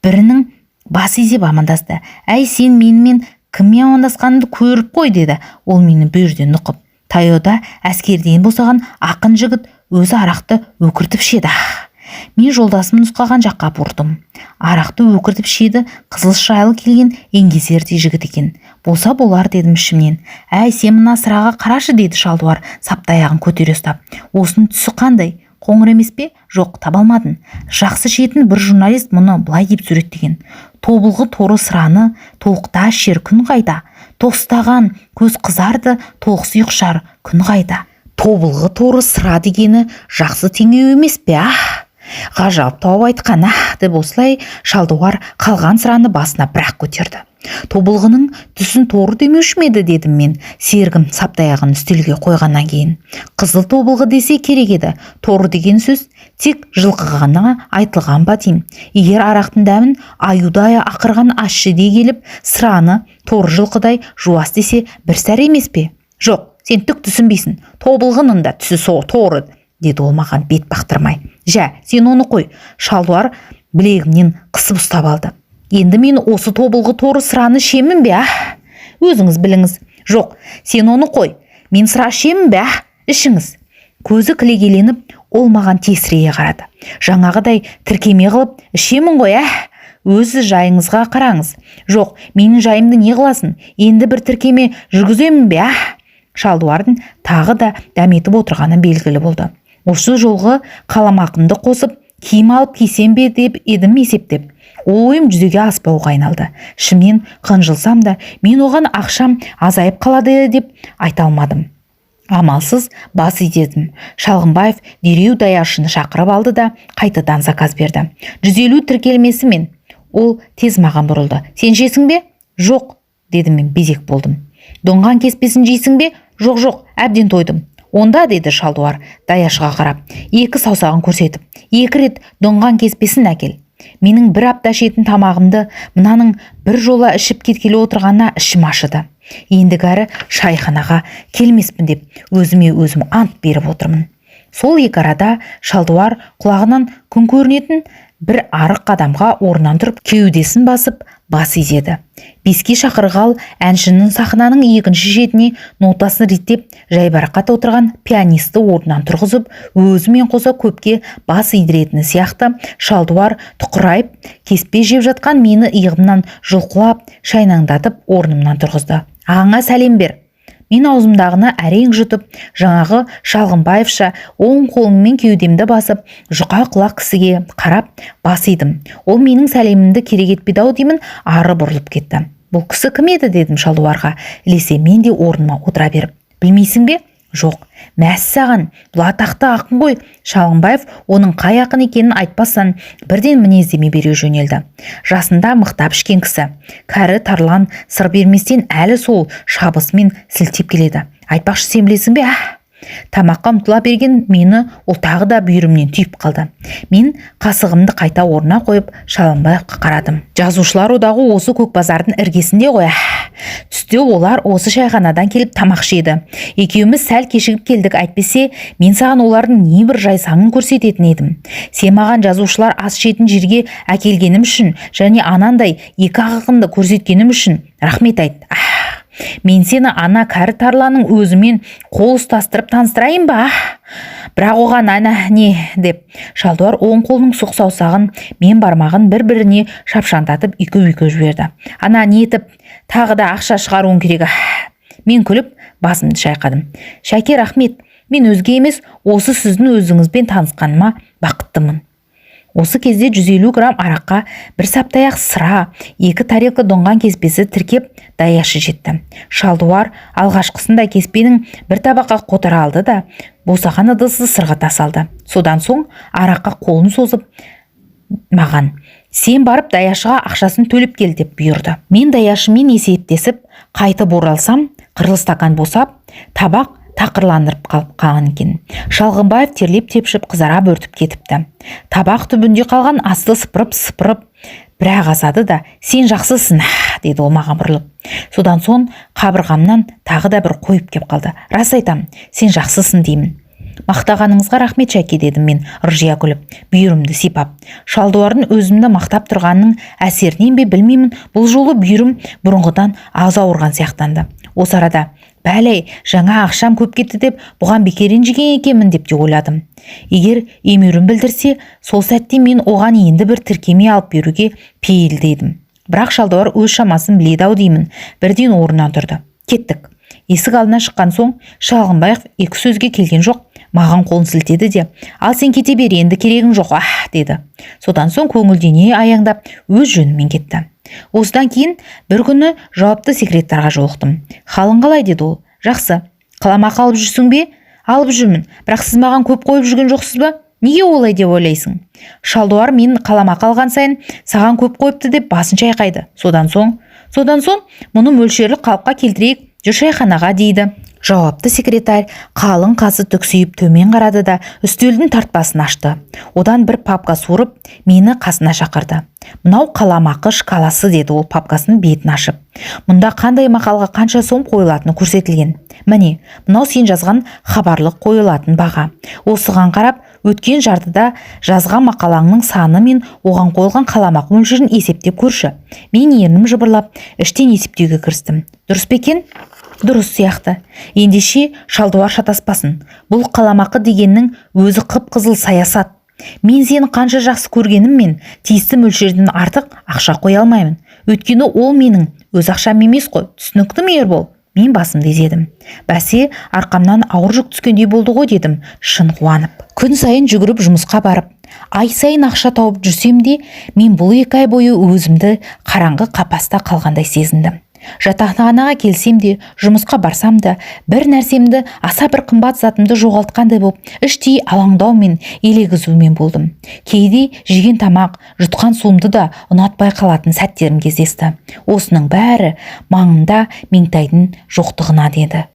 бірінің бас изеп амандасты. Әй, сен менімен кіммен амандасқанымды көріп қой, деді ол мені бүйірден нұқып. Таяуда әскерден босаған ақын жігіт өзі арақты өкіртіп ішеді. Мен жолдасым нұсқаған жаққа бұрдым. Арақты өкіртіп ішеді, қызыл шырайлы келген еңгезердей жігіт екен. Болса болар, дедім ішімнен. Әй, сен мына сыраға қарашы, деді Шалдуар саптаяғын көтере ұстап. Осының түсі қандай? Қоңыр емес пе? Жоқ, таба алмадың. Жақсы ішетін бір журналист мұны былай деп суреттеген. Тобылғы торы сыраны толықта ішер күн қайда? Тостаған көз қызарды, толықси құшар күн қайда? Тобылғы торы сыра дегені жақсы теңеу емес пе, ах? Ғажап тауып айтқан, ах, деп осылай Шалдуар қалған сыраны басына бірақ көтерді. Тобылғының түсін торы демеуші ме еді, дедім мен серігім саптаяғын үстелге қойғаннан кейін. Қызыл тобылғы десе керек еді. Торы деген сөз тек жылқыға ғана айтылған ба деймін. Егер арақтың дәмін аюдай ақырған ащы дей келіп, сыраны торы жылқыдай жуас десе бір сәрі емес пе? Жоқ, сен түк түсінбейсің. Тобылғының да түсі со торы, деді ол маған бет бақтырмай. Жә, сен оны қой. Шалдуар білегімнен қысып ұстап алды. Енді мен осы тобылғы торы сыраны ішемін бе, ах? Өзіңіз біліңіз. Жоқ, сен оны қой. Мен сыра ішемін бе, ах? Ішіңіз. Көзі кілегейленіп, ол маған тесірейе қарады. Жаңағыдай тіркеме қылып, ішемін ғой, ах? Өзі жайыңызға қараңыз. Жоқ, менің жайымды не қыласың? Енді бір тіркеме жүргіземін бе, ах? Шалдуардың тағы да дәметіп отырғаны белгілі болды. Осы жолғы қаламақымды қосып, киім алып кисем бе деп едім есептеп. Ол ойым жүзеге аспауға айналды. Ішімнен қынжылсам да, мен оған ақшам азайып қалады деп айта алмадым. Амалсыз бас изедім. Шалғынбаев дереу даяшыны шақырып алды да, қайтадан заказ берді. 150 тіркелмесімен. Ол тез маған бұрылды. Сен жесің бе? Жоқ, дедім мен, безек болдым. Доңған кеспесін жейсің бе? Жоқ, жоқ, әбден тойдым. Онда, деді Шалдуар даяшыға қарап, екі саусағын көрсетіп, екі рет доңған кеспесін әкел. Менің бір апта ішетін тамағымды мынаның бір жола ішіп кеткелі отырғанына ішім ашыды. Ендігәрі шайханаға келмеспін деп өзіме өзім ант беріп отырмын. Сол екі арада Шалдуар құлағынан күн көрінетін бір арық адамға орнынан тұрып, кеудесін басып, бас изеді. 5-ке шақырғал әншінің сахнаның екінші шетіне нотасын реттеп жайбарақат отырған пианисті орнынан тұрғызып, өзімен қоса көпке бас идіретіні сияқты, Шалдуар тұқырайып кеспе жеп жатқан мені иығымнан жұлқылап, шайнаңдатып орнымнан тұрғызды. Ағаңа сәлем бер. Мен аузымдағыны әрең жұтып, жаңағы Шалғымбаевша оң қолыммен кеудемді басып, жұқа құлақ кісіге қарап бас идім. Ол менің сәлемімді керек етпеді ау деймін, ары бұрылып кетті. Бұл кісі кім еді, дедім Шалдуарға ілесе мен де орныма отыра беріп. Білмейсің бе? Жоқ. Мәссаған, бұл атақты ақын ғой. Шалғымбаев оның қай ақын екенін айтпастан бірден мінездеме бере жөнелді. Жасында мықтап ішкен кісі. Кәрі тарлан сыр берместен әлі сол шабысымен сілтеп келеді. Айтпақшы, сен білесің бе? Әх! Тамаққа ұмтыла берген мені ол тағы да бүйірімнен түйіп қалды. Мен қасығымды қайта орнына қойып, Шалғымбаевқа қарадым. Жазушылар одағы осы Көкбазардың іргесінде ғой. Әх! Түсте олар осы шайханадан келіп тамақ ішеді. Екеуміз сәл кешігіп келдік, әйтпесе мен саған олардың небір жайсаңын көрсететін едім. Сен маған жазушылар ас ішетін жерге әкелгенім үшін және анандай екі ақынды көрсеткенім үшін рахмет айт. Әх! Мен сені ана кәрі тарланның өзімен қол ұстастырып таныстырайын ба? Ах! Бірақ оған ана не деп Шалдуар оң қолының сұқ саусағын мен бармағын бір-біріне шапшаңдатып үйкеп-үйкеп жіберді. Ана нетіп тағы да ақша шығаруың керек. Ах! Мен күліп басымды шайқадым. Шәке, рахмет. Мен өзге емес, осы сіздің өзіңізбен танысқаныма бақыттымын. Осы кезде 150 грамм араққа бір саптаяқ сыра, 2 тарелка доңған кеспесі тіркеп даяшы жетті. Шалдуар алғашқысында кеспенің бір табаққа қотара алды да, босаған ыдысты сырғыта салды. Содан соң араққа қолын созып маған: "Сен барып даяшыға ақшасын төлеп кел", деп бұйырды. Мен даяшымен есептесіп қайтып оралсам, қырлы стакан босап, табақ тақырландырып қалып қалған екен. Шалғымбаев терлеп тепшіп қызара бөртіп кетіпті. Табақ түбінде қалған асты сыпырып-сыпырып бірақ асады да, "Сен жақсысың", деді ол маған бұрылып. Содан соң қабырғамнан тағы да бір қойып кеп қалды. Рас айтам, сен жақсысың деймін. Мақтағаныңызға рахмет, Шәке, дедім мен ыржия күліп, бүйірімді сипап. Шалдуардың өзімді мақтап тұрғанының әсерінен бе білмеймін, бұл жолы бүйірім бұрынғыдан аз ауырған сияқтанды. Осы арада бәлей, жаңа ақшам көп кетті деп бұған бекер ренжіген екенмін деп те ойладым. Егер емеурін білдірсе, сол сәтте мен оған енді бір тіркеме алып беруге пейілді едім. Бірақ Шалдуар өз шамасын біледі ау деймін, бірден орнынан тұрды. Кеттік. Есік алдына шыққан соң Шалғымбаев екі сөзге келген жоқ, маған қолын сілтеді де, "Ал сен кете бер, енді керегің жоқ, ах", деді. Содан соң көңілдене аяңдап өз жөнімен кетті. Осыдан кейін бір күні жауапты секретарға жолықтым. Халың қалай, деді ол. Жақсы. Қаламақы алып жүрсің бе? Алып жүрмін, бірақ сіз маған көп қойып жүрген жоқсыз ба? Неге олай деп ойлайсың? Шалдуар мен қаламақы алған сайын саған көп қойыпты деп басын шайқайды. Содан соң мұны мөлшерлік қалыпқа келтірейік, жүр шайханаға, дейді. Жауапты секретарь қалың қасы түксиіп төмен қарады да, үстелдің тартпасын ашты. Одан бір папка суырып, мені қасына шақырды. Мынау қаламақы шкаласы, деді ол папкасының бетін ашып. Мұнда қандай мақалға қанша сом қойылатыны көрсетілген. Міне, мынау сен жазған хабарлық қойылатын баға. Осыған қарап, өткен жартыда жазған мақалаңның саны мен оған қойылған қаламақы мөлшерін есептеп көрші. Мен ернім жыбырлап, іштен есептеуге кірістім. Дұрыс па екен? Дұрыс сияқты. Ендеше Шалдуар шатаспасын. Бұл қаламақы дегеннің өзі қып-қызыл саясат. Мен сені қанша жақсы көргеніммен тиісті мөлшерден артық ақша қоя алмаймын. Өйткені ол менің өз ақшам емес қой. Түсінікті ме, Ербол? Мен басымды изедім. Бәсе, арқамнан ауыр жүк түскендей болды ғой, дедім шын қуанып. Күн сайын жүгіріп жұмысқа барып, ай сайын ақша тауып жүрсем де, мен бұл 2 ай бойы өзімді қараңғы қапаста қалғандай сезіндім. Жатақханаға келсем де, жұмысқа барсам да, бір нәрсемді, аса бір қымбат затымды жоғалтқандай боп, іштей алаңдаумен, елегізумен болдым. Кейде жеген тамақ, жұтқан суымды да ұнатпай қалатын сәттерім кездесті. Осының бәрі маңында Меңтайдың жоқтығына деді.